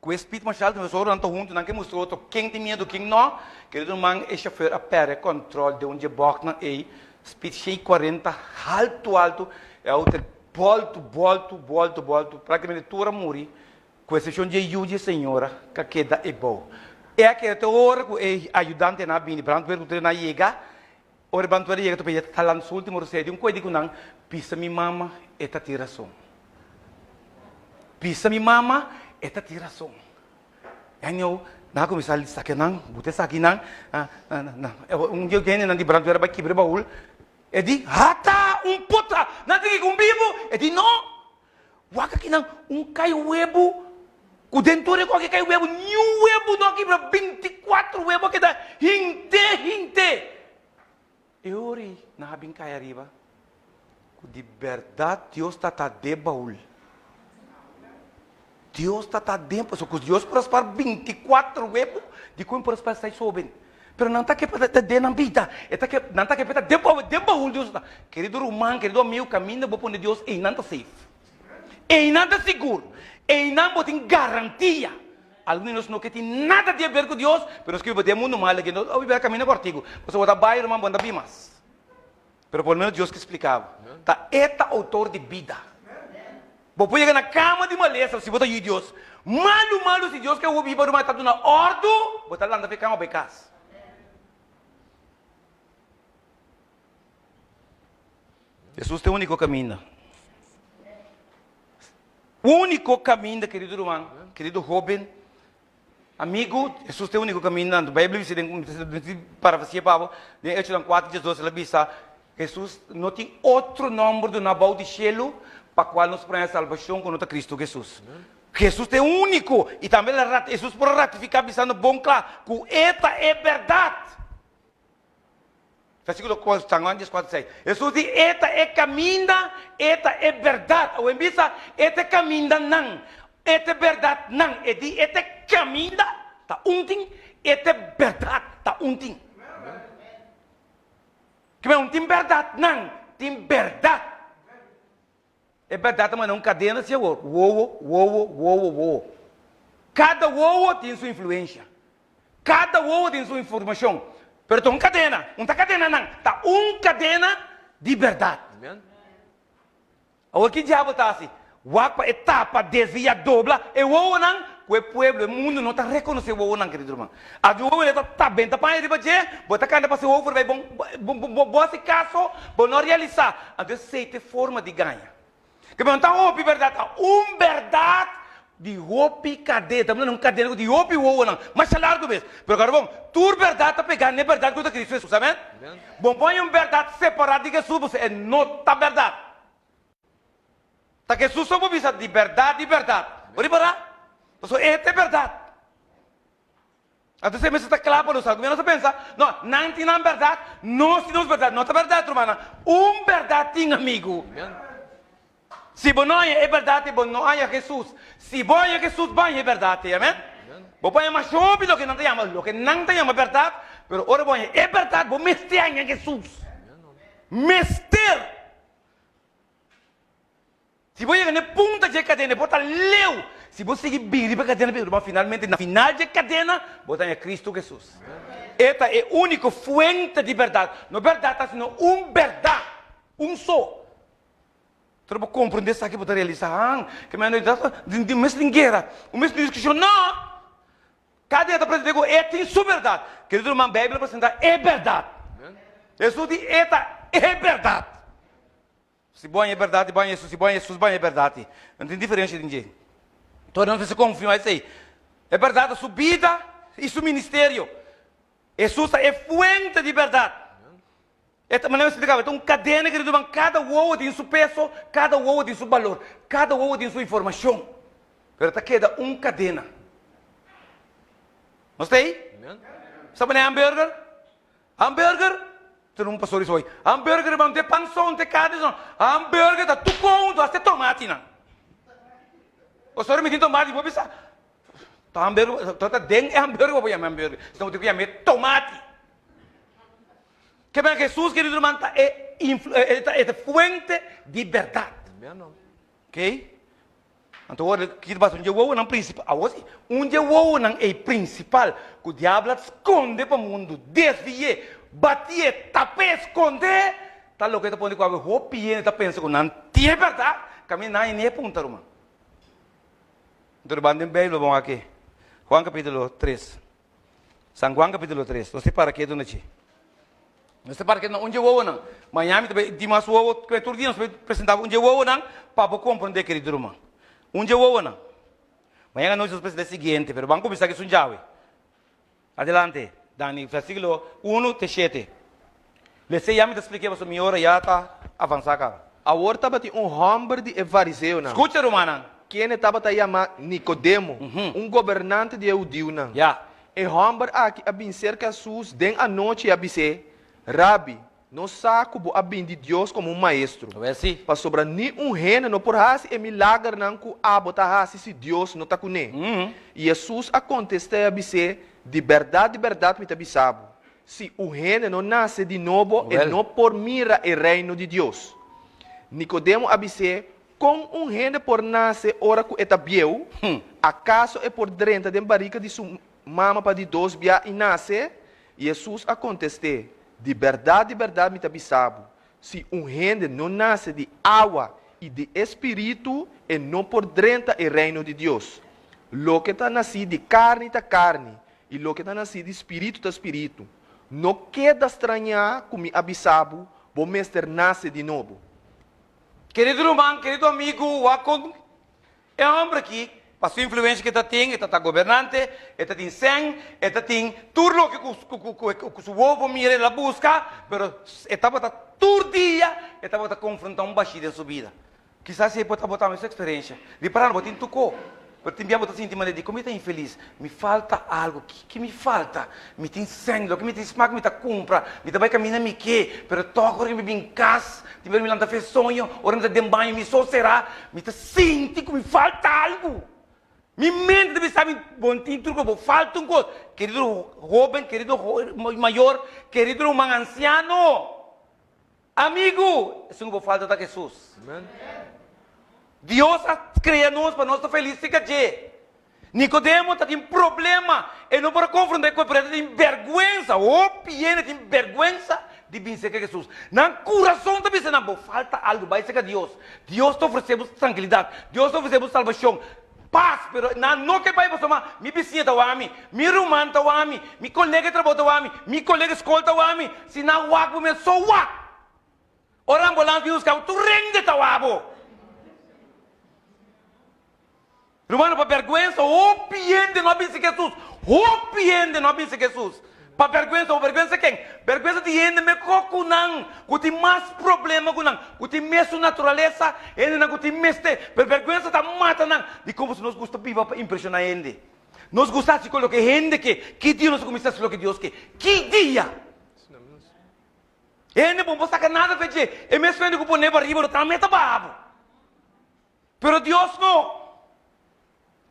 Speaker 6: Ku e speed masha altu, nos ora nan ta huntu, nan ke mustra otro ken tin miedu, ken no. Kerido ruman, e shofèr a pèrdè kòntròl den un dje bòknan ei, speed 140, haltu haltu, e outo bòltu, bòltu, bòltu, bòltu, praktikamente tur a muri. Ku eksepshon dje yu dje señora ka keda ebou. E a keda te ora ku e ayudantenan a bini, brandweer ku tur nan a yega. Ora e brandweer a yega topa e ta lanta su ultimo rosea di un koe di ku nan, Bisa mi mama e ta tin rason. Bisa mi mama e ta tin rason. E añou nan a kuminsá sakia nan, buta esakinan. Un dje hendenan di brandweer a bai kibra e baul. E di, Hata! Un pota! Nan tin kiko un bibu? E di, No! Wak akinan un kai webu ku den tur e koki kai webu, niun webu no a kibra, bintikuatro webu a keda hinte hinte. E ora ei nan a bin kai ariba ku di bèrdat Dios ta ta den baul. Dios ta ta den, pasobra ku Dios por a spar bintikuatro webu, dikon e por a spar seis hóben? Pero nan ta ke pa ta den nan bida. E ta ke, nan ta ke pa ta den baul, den baul Dios ta. Kerido ruman, kerido amigo, kaminda bo pone Dios, einan ta safe. Einan ta sigur. Einan bo tin garantia. Algun di nos no ke tin nada di haber ku Dios, pero nos ke biba den mundu mal aki. Nos a biba kaminda kòrtiku. Pasobra bo ta bai, ruman, bo no ta bin mas. Pero por lo menos Dios ke splika bo. Ta E ta outor di bida. Bo por yega na kama di malesa si bo ta yu Dios. Malu malu si Dios ke bo biba ruman e ta duna ordu, bo ta lanta for e kama bai kas. Jesus ta e uniko kaminda. Uniko kaminda kerido ruman, kerido hoben. Amigu, Hesus ta e úniko kaminda. Anto Beibel bisa den, mi ta parafraseá pa bo, den Echonan kuater diesdos el a bisa, Hesus no tin otro nòmber duná bou di shelu pa kual nos por haña salbashon ku no ta Kristu Hesus. Hesus ta e úniko, i tambe el a Hesus por a ratifiká bisando bon kla ku e ta e bèrdat. Versíkulo San Juan dieskuater seis. Hesus di, E ta e kaminda, e ta e bèrdat. Awe bisa, E ta e kamindanan, e ta e bèrdatnan. E di, E ta e kaminda, ta un tin, e ta e bèrdat, ta un tin. Kimen un tin bèrdatnan, tin bèrdat. E bèrdat ta manda un kadena si awor, wowo, wowo, wowo, wowo. Kada wowo tin su influensha. Kada wowo tin su informashon. Pero ta un kadena, un ta kadenanan, ta un kadena di bèrdat. Awor ki diabel ta hasi? Wak pa e tapa, desvia, dobla e wowonan ku e pueblo, e mundu no ta rekonosé wowonan, kerido ruman. Algun wowo ta ta benta paña riba dje, bo ta kanta pasa e wowo forbei, bo bo bo hasi kaso, bo no realisá. Anto esei ta e forma di gaña. Ke bo no ta hopi bèrdat, ta un bèrdat di hopi kadena. Ta un kadena ku di hopi wowonan, masha largu mes. Pero kòrda bon, tur bèrdat ta pegá n'e bèrdat ku ta Kristu Hesus. Amen? Bo pon un bèrdat separá di Hesus, pasobra e no ta bèrdat. Ta Hesus so por bisa di bèrdat, di bèrdat. Bo ripará? Pasobra e ta e bèrdat. Anto esei mester ta kla pa nos. Algun bia nos ta pensa, No, nan tin nan bèrdat, nos tin nos bèrdat. No ta bèrdat, rumannan. Un bèrdat tin, amigu. Si bo no haña e bèrdat ei, bo no haña Hesus. Si bo haña Hesus, bo haña e bèrdat ei. Amèn? Bo por haña masha hopi loke nan ta yama, loke nan ta yama bèrdat, pero ora bo haña e bèrdat, bo mester haña Hesus. Mester! Si bo yega na e punta dje kadena, e por ta leu. Si bo sigui bin riba e kadena, bin riba, finalmente na final dje kadena, bo ta haña Kristu Hesus. E ta e úniko fuente di bèrdat. No bèrdat ta, sino un bèrdat, un so. Ora bo komprendé esaki, bo ta realisá, Han, ke mi a di mes tin guera, un mes tin diskushon. No! Kada dia ta present'é ku e tin su bèrdat. Kerido ruman, Beibel a presentá e bèrdat. Hesus di e ta e bèrdat. Si bo haña e bèrdat, bo haña Hesus. Si bo haña Hesus, bo haña e bèrdat. No tin diferensha den dje. Tòg nos mester konfirmá esei. E bèrdat ta su bida i su ministerio. Hesus ta e fuente di bèrdat. E ta, manera mi splika, e ta un kadena, kerido ruman, kada wowo tin su peso, kada wowo tin su balor, kada wowo tin su informashon, pero ta keda un kadena. Nos ta ei? Sa manera hamburger? Hamburger, ta un pastor di hoy, hamburger ruman, no ta e pan so, no ta e karni so, hamburger ta tur konto, hasta e tomatinan. Pastor, mi tin tomati, bo bisa, Ta hamburger, ta ta den e hamburger bo por yama hamburger, sino bo tin ku yama e tomati. Ke men Jesus kerido ruman ta e influ e ta e fuente di bèrdat. Oké? Anto awor ki ta pasa? Un dje wowonan prinsipal, awor si, un dje wowonan ei prinsipal ku diablo a skonde pa mundu, desvi'é, batié, tap'é, skond'é, ta loke ta pone ku awe hopi hende ta pensa ku nan tin e bèrdat, kaminda nan e ni e punta ruman. Anto riba den Bijbel bon aki, Juan capítulo 3. San Juan capítulo 3. Nos te para ketu na chi. Nos te para ketu na un dje wowonan. Mañana mi ta bai di mas wowo, kue tur dia nos ta bai presenta un dje wowonan pa bo comprende kerido ruman. Un dje wowonan. Mañana anochi nos presenta e siguiente, pero ban cuminsa ki sun djawe. Adelante, Dani, versíkulo unu te shete. Lese ya mi ta splik'é pasobra mi ora ya ta avansá kaba.
Speaker 7: Awor tabatin un hòmber di e fariseonan.
Speaker 6: Skucha, rumannan.
Speaker 7: Kende tabata yamá Nikodemo, un gobernante di e hudiunan.
Speaker 6: Ya.
Speaker 7: E hòmber aki a bin serka Hesus den anochi i a bis'é, Rabi, Nos sa ku bo a bin di Dios komo un maestro, pasobra ni un hende no por hasi e milagernan ku abo ta hasi si Dios no ta kuné. I Hesus a kontest'é i a bis'é, Di bèrdat, di bèrdat mi ta bisa bo, si un hende no nase di nobo, e no por mira e Reino di Dios. Nikodemo a bis'é, Kon un hende por nase ora ku e ta bieu? Akaso e por drenta den barika di su mama pa di dos bia i nase? Hesus a kontest'é, Di bèrdat, di bèrdat mi ta bisa bo, si un hende no nase di awa i di e spiritu, e no por drenta e Reino di Dios. Loke ta nasí di karni ta karni, i loke ta nasí di spiritu ta spiritu. No keda strañá ku mi a bisa bo, Bo mester nase di nobo.
Speaker 6: Kerido ruman, kerido amigu, wak kon E hòmber aki, pa su influensha ku e ta tin, e ta ta gobernante, e ta tin sèn, e ta tin tur loke ku su wowo por mira el a buska, pero e tabata tur dia e tabata konfrontá un bashí den su bida. Kisas esei por tabata tambe su eksperensha. Riparando, bo tin tukó, pero tin bia bo ta sinti manera di kon mi ta infelis, mi falta algu, ki mi falta? Mi tin sèn, loke mi tin smak mi ta kumpra, mi ta bai kaminda mi ke, pero tòg ora mi bin kas, tin bes mi lanta fe soño, ora mi ta den baño mi so será, mi ta sinti ku mi falta algu. Mi mente ta bisa mi, bo no tin truko, bo falta un kos. Kerido hóben, kerido mayor, kerido ruman ansiano, amigu, esun ku bo falta ta Hesus. Dios a krea nos pa nos ta felis serka dje. Nikodemo ta tin problema, e no por a konfrontá e ku e, pero e ta tin bèrgwensa, hopi hende tin bèrgwensa di bin serka Hesus. Nan kurason ta bisa nan, bo falta algu, bai serka Dios. Dios ta ofresé bo trankilidat, Dios ta ofresé bo salbashon, pas, pero nan no ke bai pasobra mi bisiña ta wak mi, mi ruman ta wak mi, mi kolega di trabou ta wak mi, mi kolega di skol ta wak mi, si nan wak bo mi so wak. Ora ambulans bin buska bo, tur hende ta wak bo. Rumannan, pa bèrgwensa, hopi hende no a binse Hesus. Hopi hende no a binse Hesus. Pa bèrgwensa, bo bèrgwensa ken? Bèrgwensa di hende mehó ku nan, ku tin mas problema ku nan, ku tin mesun naturalesa, hendenan ku tin mester. Pero bèrgwensa ta mata nan. Dikon? Pasobra nos gusta biba pa impreshoná hende. Nos gusta hasi ku loke hende ke. Ki dia nos a kuminsá hasi loke Dios ke? Ki dia? Hende bo no por saka nada fe dje. E mes hende ku pone bo ariba lo tambe ta baha bo. Pero Dios no.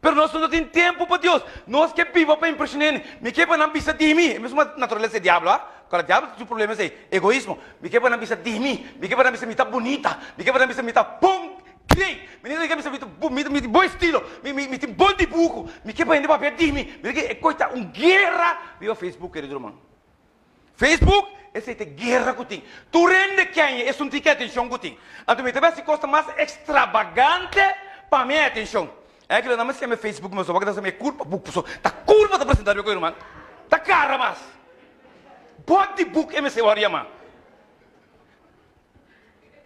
Speaker 6: Pero nos no tin tempu pa Dios. Nos ke biba pa impresioná hende. Mi ke pa nan bisa di mi. E mesmo naturalesa di diablo, ha? Kora diablo tin su problema esei, egoismo. Mi ke pa nan bisa di mi. Mi ke pa nan bisa mi ta bunita. Mi ke pa nan bisa mi ta bon, great. Mi ke bisa mi ta mi mi tin bon estilo. Mi mi mi tin bon dibuho. Mi ke pa hende papia di mi. Mi ke e kos ta un guera riba Facebook, kerido ruman. Facebook, esei ta e guera ku tin. Tur hende kenya esun tin ki atenshon ku tin. Anto mi ta bai hasi kos ta mas ekstrabagante pa mi atenshon. E kila nan mester yama e Facebook mes, wak ta mi e kurpa buk paso ta kurpa ta presenta riba koe ruman. Ta kara mas. Body book e mester wòrdu yama.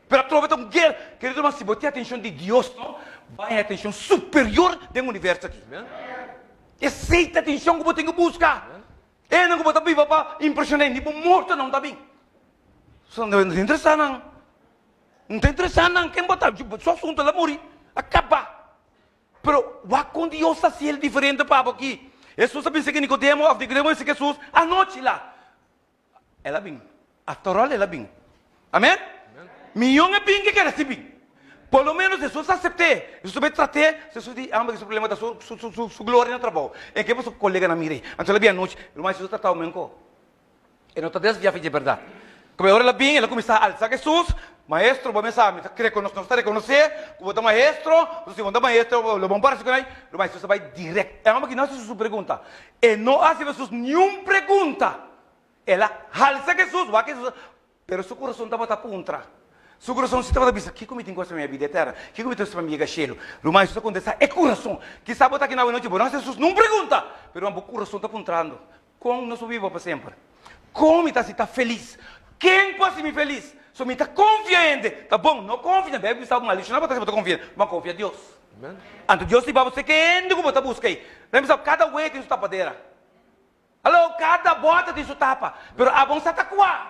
Speaker 6: Pero atrobe ta un guera. Kerido ruman, si bo tin atenshon di Dios no, bai haña atenshon superior den universo aki. Esei ta atenshon ku bo tin ku buska. Esnan ku bo ta biba pa impreshoná ni bo morto nan ta bin. So no ta interesá nan. No ta interesá nan ken bo ta. Su asuntu el a muri, a kaba. Pero wak kon Dios ta hasi el diferente pa bo aki. Hesus a bisa ku Nikodemo òf Nikodemo a bisa ku Hesus anochi la. El a bin. After all el a bin. Amen? Miyon a bin ke kere si bin. Por lo menos Hesus a asept'é. Hesus a bai trat'é. Hesus di, Amba ke su problema ta su su su su gloria na trabou. E ke pa su koleganan mir'é. Anto el a bin anochi. Ruman Hesus a tratá un menko. E no ta desviá fi dje bèrdat. Komo e ora el a bin, el a kuminsá alsa Hesus, Maestro, bo mes sa, mi ta rekonosé, nos ta rekonosé ku bo ta maestro, si bo no ta maestro, lo bo no por hasi ku nan. Ruman Hesus a bai dirèkt. E hòmber aki no hasi Hesus un pregunta. E no hasi Hesus niun pregunta. El a halsa Hesus, wak Hesus, pero su kurason tabata puntra. Su kurason si tabata bisa, Kiko mi tin ku hasi pa mi bida eterna? Kiko mi tin ku hasi pa mi yega shelu? Ruman, Hesus a kontestá e kurason. Kisas bo ta aki na awenochi, bo no hasi Hesus niun pregunta, pero ruman, bo kurason ta puntrando, Kon nos por biba pa semper? Kon mi ta hasi ta felis? Ken por hasi mi felis? So mi ta konfia hende. Ta bon, no konfia na Beibel bisa bo maldishoná bo ta hasi bo ta konfia, bo konfia Dios. Anto Dios di bo, bo ke hende ku bo ta buska ei. Beibel bisa kada wei tin su tapadera. Hallo, kada bòter tin su tapa, pero abo no sa ta kua.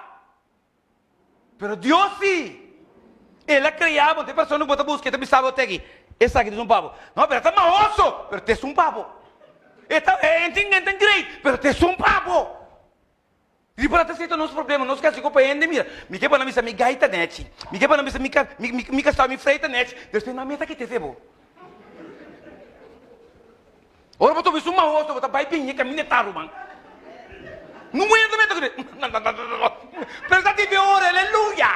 Speaker 6: Pero Dios si! El a krea bo, te persona ku bo ta buska, e ta bisa bo te aki, esaki ta esun pa bo. No, pero e ta mahoso, pero ta esun pa bo. E ta, e tin e tin great, pero ta esun pa bo. Di por ta esei ta nos problema, nos ke hasi ku pa hende mira, mi ke pa nan bisa mi gai ta nechi, mi ke pa nan bisa mi ka mi mi kasá mi frei ta nechi, despues nan meta kite fe bo. Ora bo ta obi su mahoso, bo ta bai bin e kaminda e ta ruman. No mundo meta ku Pero ta di ora, aleluya.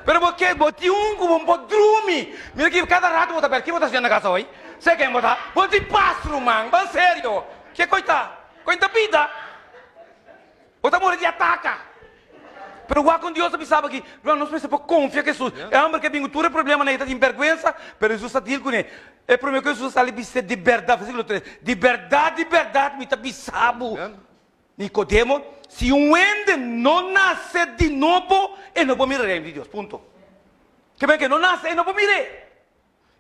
Speaker 6: Pero bo ke bo tin un ku bo por drumi. Mira ki kada rato bo ta bel, ki bo ta hasiendo na kasa hoy? Se ken bo ta? Bo tin pas ruman, ban serio. Ke koi ta? Koi ta bida? Bo ta muri di ataka. Pero wak kon Dios a bisa bo aki, ruman, nos mester por konfia ku Hesus. E hòmber ke bin ku tur e problemanan, e ta tin bèrgwensa, pero Hesus ta deal kuné. E promé ku Hesus a sali bis'é, Di bèrdat, versíkulo tres, di bèrdat, di bèrdat mi ta bisa bo, Nikodemo, si un hende no nase di nobo, e no por mira Reino di Dios. Punto. Ke men ke no nase, e no por mir'é.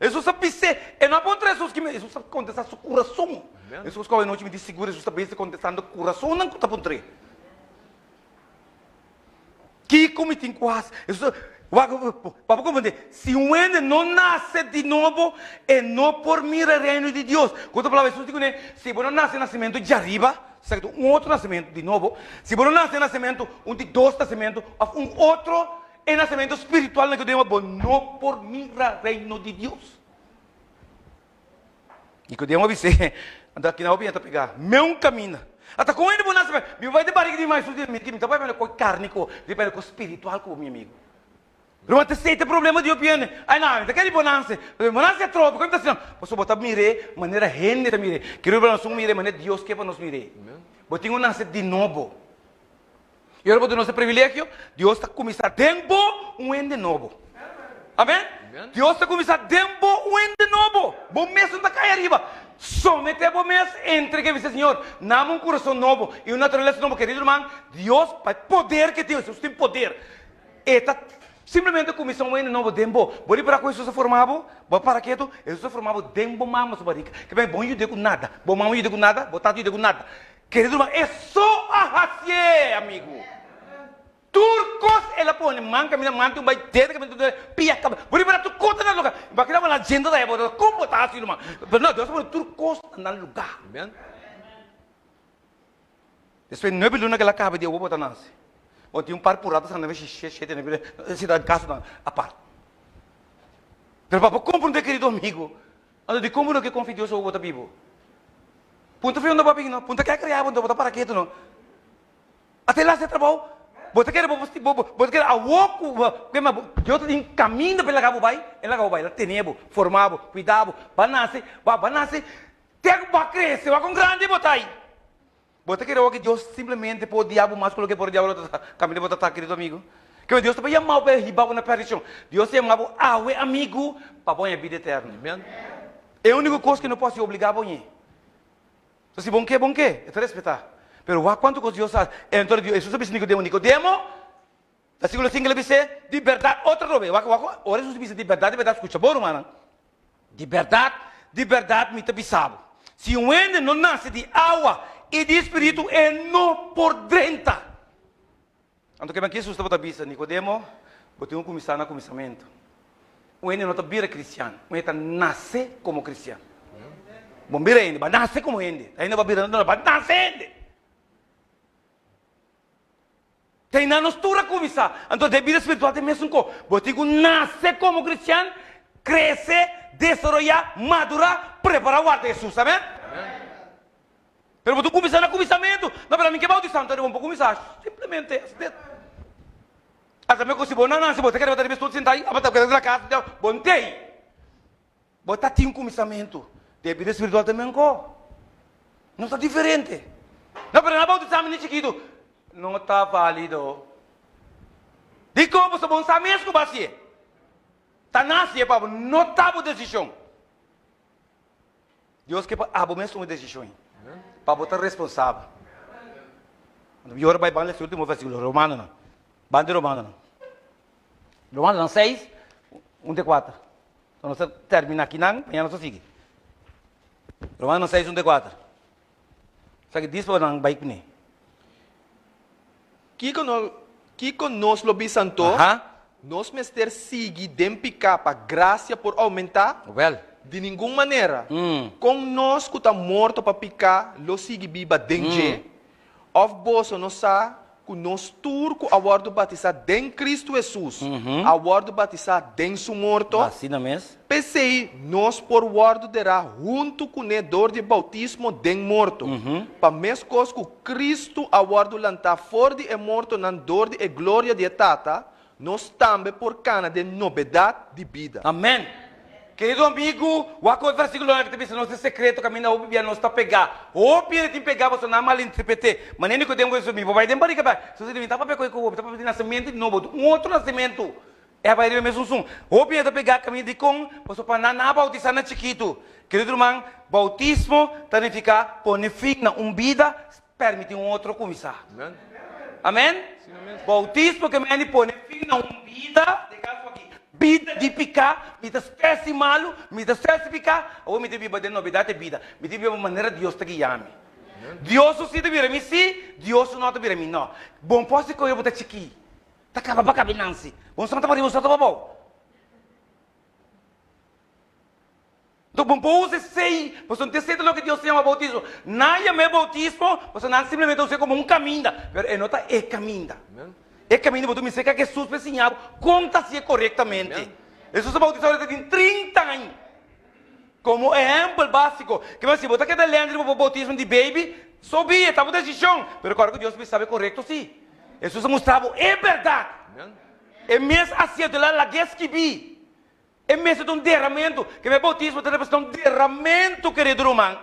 Speaker 6: Hesus a bis'é, e no a puntra Hesus ki Hesus a kontestá su kurason. Hesus ku awenochi mi di sigur Hesus ta bes kontestando kurasonnan ku ta puntr'é. Kiko mi tin ku hasi? Hesus a, wak, pa bo komprendé, si un hende no nase di nobo, e no por mira e reino di Dios. Ku otro palabra, Hesus di kuné, si bo no nase nasementu djariba, esaki ta un otro nasementu di nobo, si bo no nase nasementu, un di dos nasementu, òf un otro E nasementu spiritual na Nicodemo, bo no por mira reino di Dios. Nicodemo a bis'é, Anto akina hopi ta pegá meun kaminda. Ata kon hende bo nase pa? Mi bai den barriga di mi mai, Jesús di, Mi ta bai pa kos karni ku bo, mi ta bai pa kos spiritual ku bo, mi amigu. Ruman, ta esei ta e problema di hopi hende. Ai na, mi ta kere di bo nase, pero bo nase atrobe, kon mi ta hasi nan? Pasobra bo ta mir'é manera hende ta mir'é. Kere pa nos un mir'é manera Dios ke pa nos mir'é. Bo tin un nase di nobo. I ora bo duna nos e privilegio, Dios ta kuminsá den bo un hende nobo. Amen? Dios ta kuminsá den bo un hende nobo. Bo mes no ta kai ariba. Someté bo mes, entreg'é, bisa, Señor, nami un kurason nobo i un naturalesa nobo. Kerido ruman, Dios, pa e poder ke tin, Hesus tin poder, e ta simplemente kuminsá un hende nobo den bo. Bo ripará ku Hesus a forma bo? Bo a para ketu? Hesus a forma bo den bo mama su barika. Ke bo no yud'é ku nada. Bo mama yud'é ku nada, bo tata yud'é ku nada. Kerido ruman, e so a hasié, amigu. Tur kos el a pone, man kaminda, man tin un bai, dede kaminda, tur pia kaba. Bo riba tur kos ta na lugá. Bo a keda wak agenda ta bo ta kon bo ta hasi ruman? Pero no, Dios a pone tur kos na nan lugá. Despues nuebe luna ku el a kaba di awo bo ta nase. Bo tin un par purá ta sali nuebe shete nuebe, si ta kasonan apart. Pero pa bo komprondé, kerido amigu, Anto dikon bo no ke konfia Dios ora bo ta bibu? Punta fe unda bo a bin no, punta ke a krea bo, anto bo ta para ketu no. Ata e las e trabou, bo ta kere bo bo bo ta kere awor ku kema bo Dios ta tin kaminda pa e laga bo bai, e laga bo bai, el a tene bo, forma bo, kuida bo, bo a nase, bo a nase te ku bo a krese, wak kon grandi bo ta ai. Bo ta kere awor ku Dios simplemente por odia bo mas ku loke por odia bo lo ta kaminda bo ta ta, kerido amigu? Keme Dios ta por yama bo pa e hiba bo na perdishon. Dios ta yama bo awe amigu pa bo haña bida eterno. E úniko kos ku no por hasi obliga bo ñe. So si bon ke, bon ke, e ta respetá. Pero wak kuantu kos Dios a hasi. Enton Hesus a bisa Nikodemo, Nikodemo, Versíkulo sinku el a bis'é, Di bèrdat, otro robe. Wak, wak, ora Hesus bisa di bèrdat, di bèrdat, skucha bon, rumannan. Di bèrdat, di bèrdat mi ta bisa bo. Si un hende no nase di awa i di spiritu, e no por drenta. Anto kiman Hesus tabata bisa Nikodemo, Bo tin ku kuminsá na kuminsamentu. Un hende no ta bira kristian, un hende ta nase komo kristian. Bo no bira hende, bo a nase komo hende. Ta hende bo a bira, no, bo a nase hende. Ta einan nos tur a kuminsá. Anto den bida spiritual ta e mesun kos. Bo tin ku nase komo kristian, krese, desaroyá, madurá, prepará warda Hesus. Amen? Pero bo tin ku kuminsá na kuminsamentu. No, pero ami ke boutisá. Anto bo no por kuminsá. Simplemente hasi dit. Ata mekos si bo no a nase, bo ta kere bo ta riba e stul sintá ei, abo ta kere na kas, bo no t'ei. Bo ta tin kuminsamentu. Den bida spiritual ta menko. No ta diferente. No, pero nan a bautisá mi di chikitu. No ta válido. Dikon? Pasobra bo no sa mes ku bo a hasié. Ta nan hasié pa bo. No ta bo desishon. Dios ke pa abo mes tuma e desishon ei. Pa bo ta responsabel. Mi ora bai ban lesa e último versíkulo, Romanonan. Ban di Romanonan. Romanonan seis, un te kuater. So nos ta termina akinan, mañana nos ta sigui. Romanonan seis, un te kuater. Esaki dis pa nan bai kuné.
Speaker 7: Kiko no, kiko nos lo bisa anto?
Speaker 6: Aha.
Speaker 7: Nos mester sigui den piká pa grasia por oumentá?
Speaker 6: Wèl.
Speaker 7: Di ningun manera. Kon nos ku ta morto pa piká lo sigui biba den dje? Òf boso no sa ku nos tur ku a wòrdu batisá den Kristu Hesus a wòrdu batisá den su morto?
Speaker 6: Asina mes.
Speaker 7: P'esei nos por wòrdu derá huntu kuné dor di e boutismo den morto, pa meskos ku Kristu a wòrdu lantá for di e mortonan dor di e gloria di e Tata, Nos tambe por kana den nobedat di bida.
Speaker 6: Amen! Kerido amigu, wak ku e versikulonan aki ta bisa nos e sekreto kaminda hopi bia nos ta pegá. Hopi hende tin pegá pasobra nan a malinterpret'é. Manera Nikodemo ku Hesus, Mi por bai den barika bai. Hesus a di, Mi ta papia ku bo, mi ta papia di nasementu di nobo, di un otro nasementu. E a bai riba e mesun sun. Hopi hende ta pegá kaminda dikon? Pasobra pa nan nan a boutisá na chikitu. Kerido ruman, boutismo ta nifiká pone fin na un bida Permití un otro kuminsá. Amèn? Boutismo ke men di pone fin na un bida, den kaso aki, bida di piká, mi ta strès di malu, mi ta strès di piká, awor mi ta biba den nobedat e bida, mi ta biba manera Dios ta guia mi. Dios su sí ta bira mi sí, Dios su nò ta bira mi nò. Bon por si koyo bo ta chikí, ta kaba pa kabe nansi, bo no sa ta pariba, bo no sa ta pabou. Nto bo por usa esei, pasobra no ta esei ta loke Dios ta yama boutismo. Nan yama e boutismo pasobra nan simplemente ta us'é komo un kaminda, pero e no ta e kaminda. E kaminda bo ta mester ka Hesus pa e siña bo kon ta hasié korektamente. Hesus a boutisá ora e ta tin trinta aña. Komo ehèmpel básiko, ke si bo ta keda lènt riba bo boutismo di beibi, so be it, ta bo desishon. Pero kòrda ku Dios ta bisa bo e korekto sí. Hesus a mustra bo e bèrdat. E mes a hasié, el a lag'é skibí. E mester ta un deramentu. Ke e boutismo ta representá un deramentu, kerido ruman.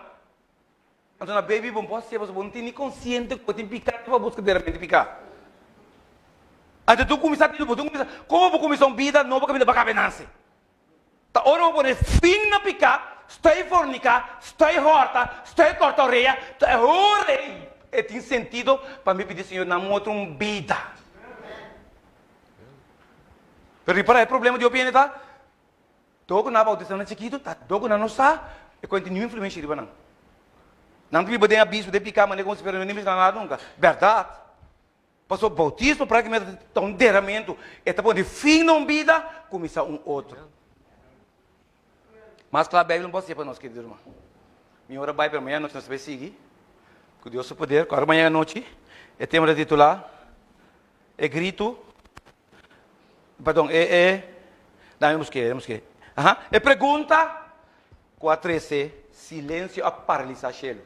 Speaker 6: Anto na baby bo no por hasié pasobra bo no tin ni konsiente ku bo tin piká pa buska deramentu di piká. Anto tu kuminsá tin bo tin kuminsá komo bo kuminsá un bida nobo kaminda bo a kaba e nase? Ta ora bo pone fin na piká, stoi forniká, stoi hòrta, stoi kòrta orea, ta e ora ei e tin sentido pa mi pidi Señor nan muestra un bida. Pero ripara e problema di hopi hende ta, dor ku nan a bautisá nan chikitu, ta dor ku nan no sa, e koe no tin niun influensha riba nan. Nan ta biba den abismo, den piká, manera komo si fuera no mester nada nunka. Bèrdat. Pasobra boutismo práktikamente ta un deramentu, e ta pone fin na un bida, kuminsá un otro. Mas kla Beibel no por hasié pa nos, kerido ruman. Mi ora bai, pero mañana anochi nos ta bai sigui, ku Dios su poder. Kòrda mañana anochi e tema ta titulá. E gritu, perdon, e, e, dame busk'é, dame busk'é. Aha, e pregunta ku a trese silensio a paralisá shelu.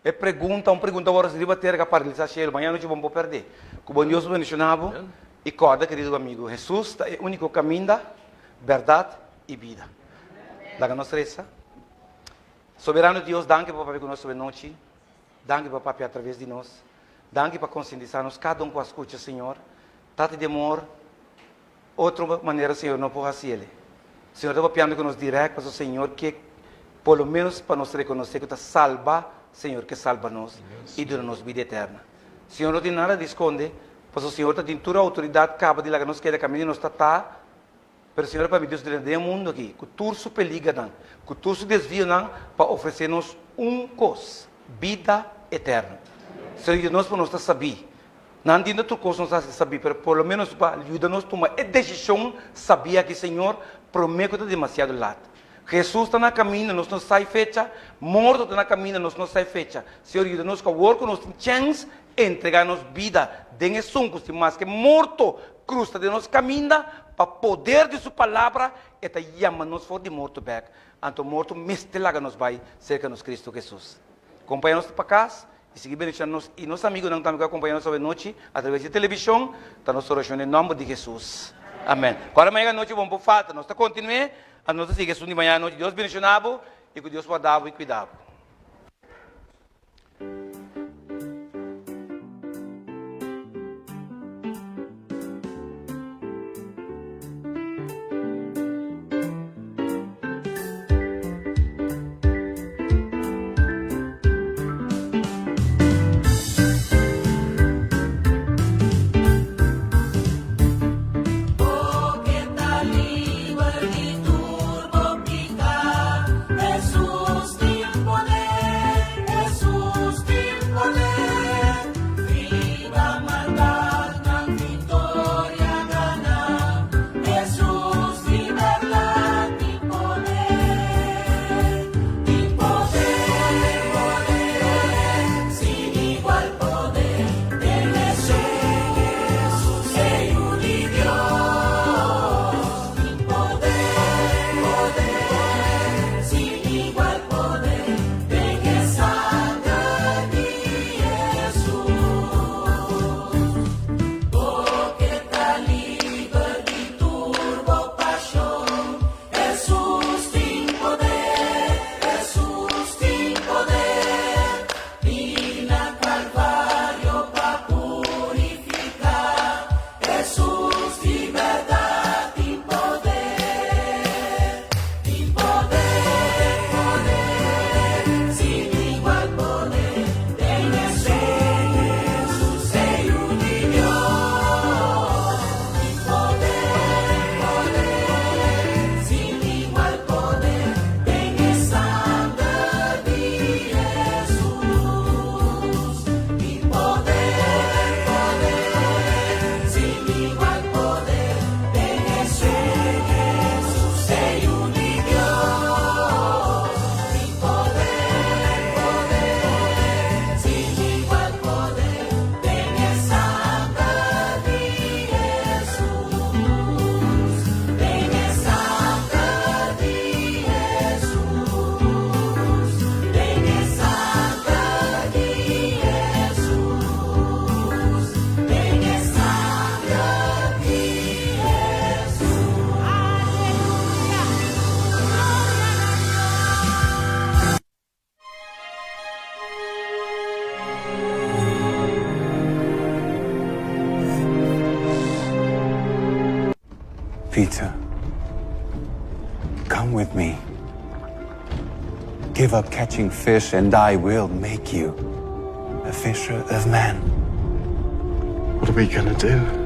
Speaker 6: E pregunta, un pregunta wòrdu hasi riba tera ku a paralisá shelu. Mañana nochi bo no por pèrdè. Ku bon Dios bendishoná bo i kòrda, kerido amigu, Hesus ta e úniko kaminda, bèrdat i bida. Laga nos resa. Soberano Dios, danki pa papia ku nos awe nochi. Danki pa papia atraves di nos. Danki pa konsientisá nos kada un ku a skucha, Señor. Tata di amor, otro manera Señor no por hasi el. Señor ta papiando ku nos dirèkt pasobra Señor ke por lo menos pa nos rekonosé ku ta salba Señor ke salba nos i duna nos bida eterna. Señor no tin nada di skonde pasobra Señor ta tin tur outoridat kaba di laga nos keda kaminda nos ta ta. Pero Señor a permití nos drenta den e mundu aki ku tur su peligernan, ku tur su desvionan pa ofresé nos un kos, bida eterno. Señor yuda nos pa nos ta sabí. Nan tin tur kos nos hasi sabí, pero por lo menos pa yuda nos tuma e desishon sabí aki, Señor, promé ku ta demasiado lat. Hesus ta na kaminda, nos no sa e fecha. Morto ta na kaminda, nos no sa e fecha. Señor, yuda nos ku awor ku nos tin chèns, entregá nos bida den esun ku si maske morto krusa den nos kaminda, pa poder di su palabra e ta yama nos for di morto bèk. Anto morto mester laga nos bai serka nos Kristu Hesus. Kompaña nos pa kas i sigui bendishoná nos i nos amigunan tambe ku a kompaña nos awenochi atraves di televishon. Ta nos orashon den nòmber di Hesus. Amèn. Ku ora mañana anochi bo no por falta. Nos ta kontinu'é. Anto nos ta sigui esun di mañana anochi. Dios bendishoná bo i ku Dios warda bo i kuida bo.
Speaker 1: Peter, come with me. Give up catching fish, and I will make you a fisher of men.
Speaker 8: What are we gonna do?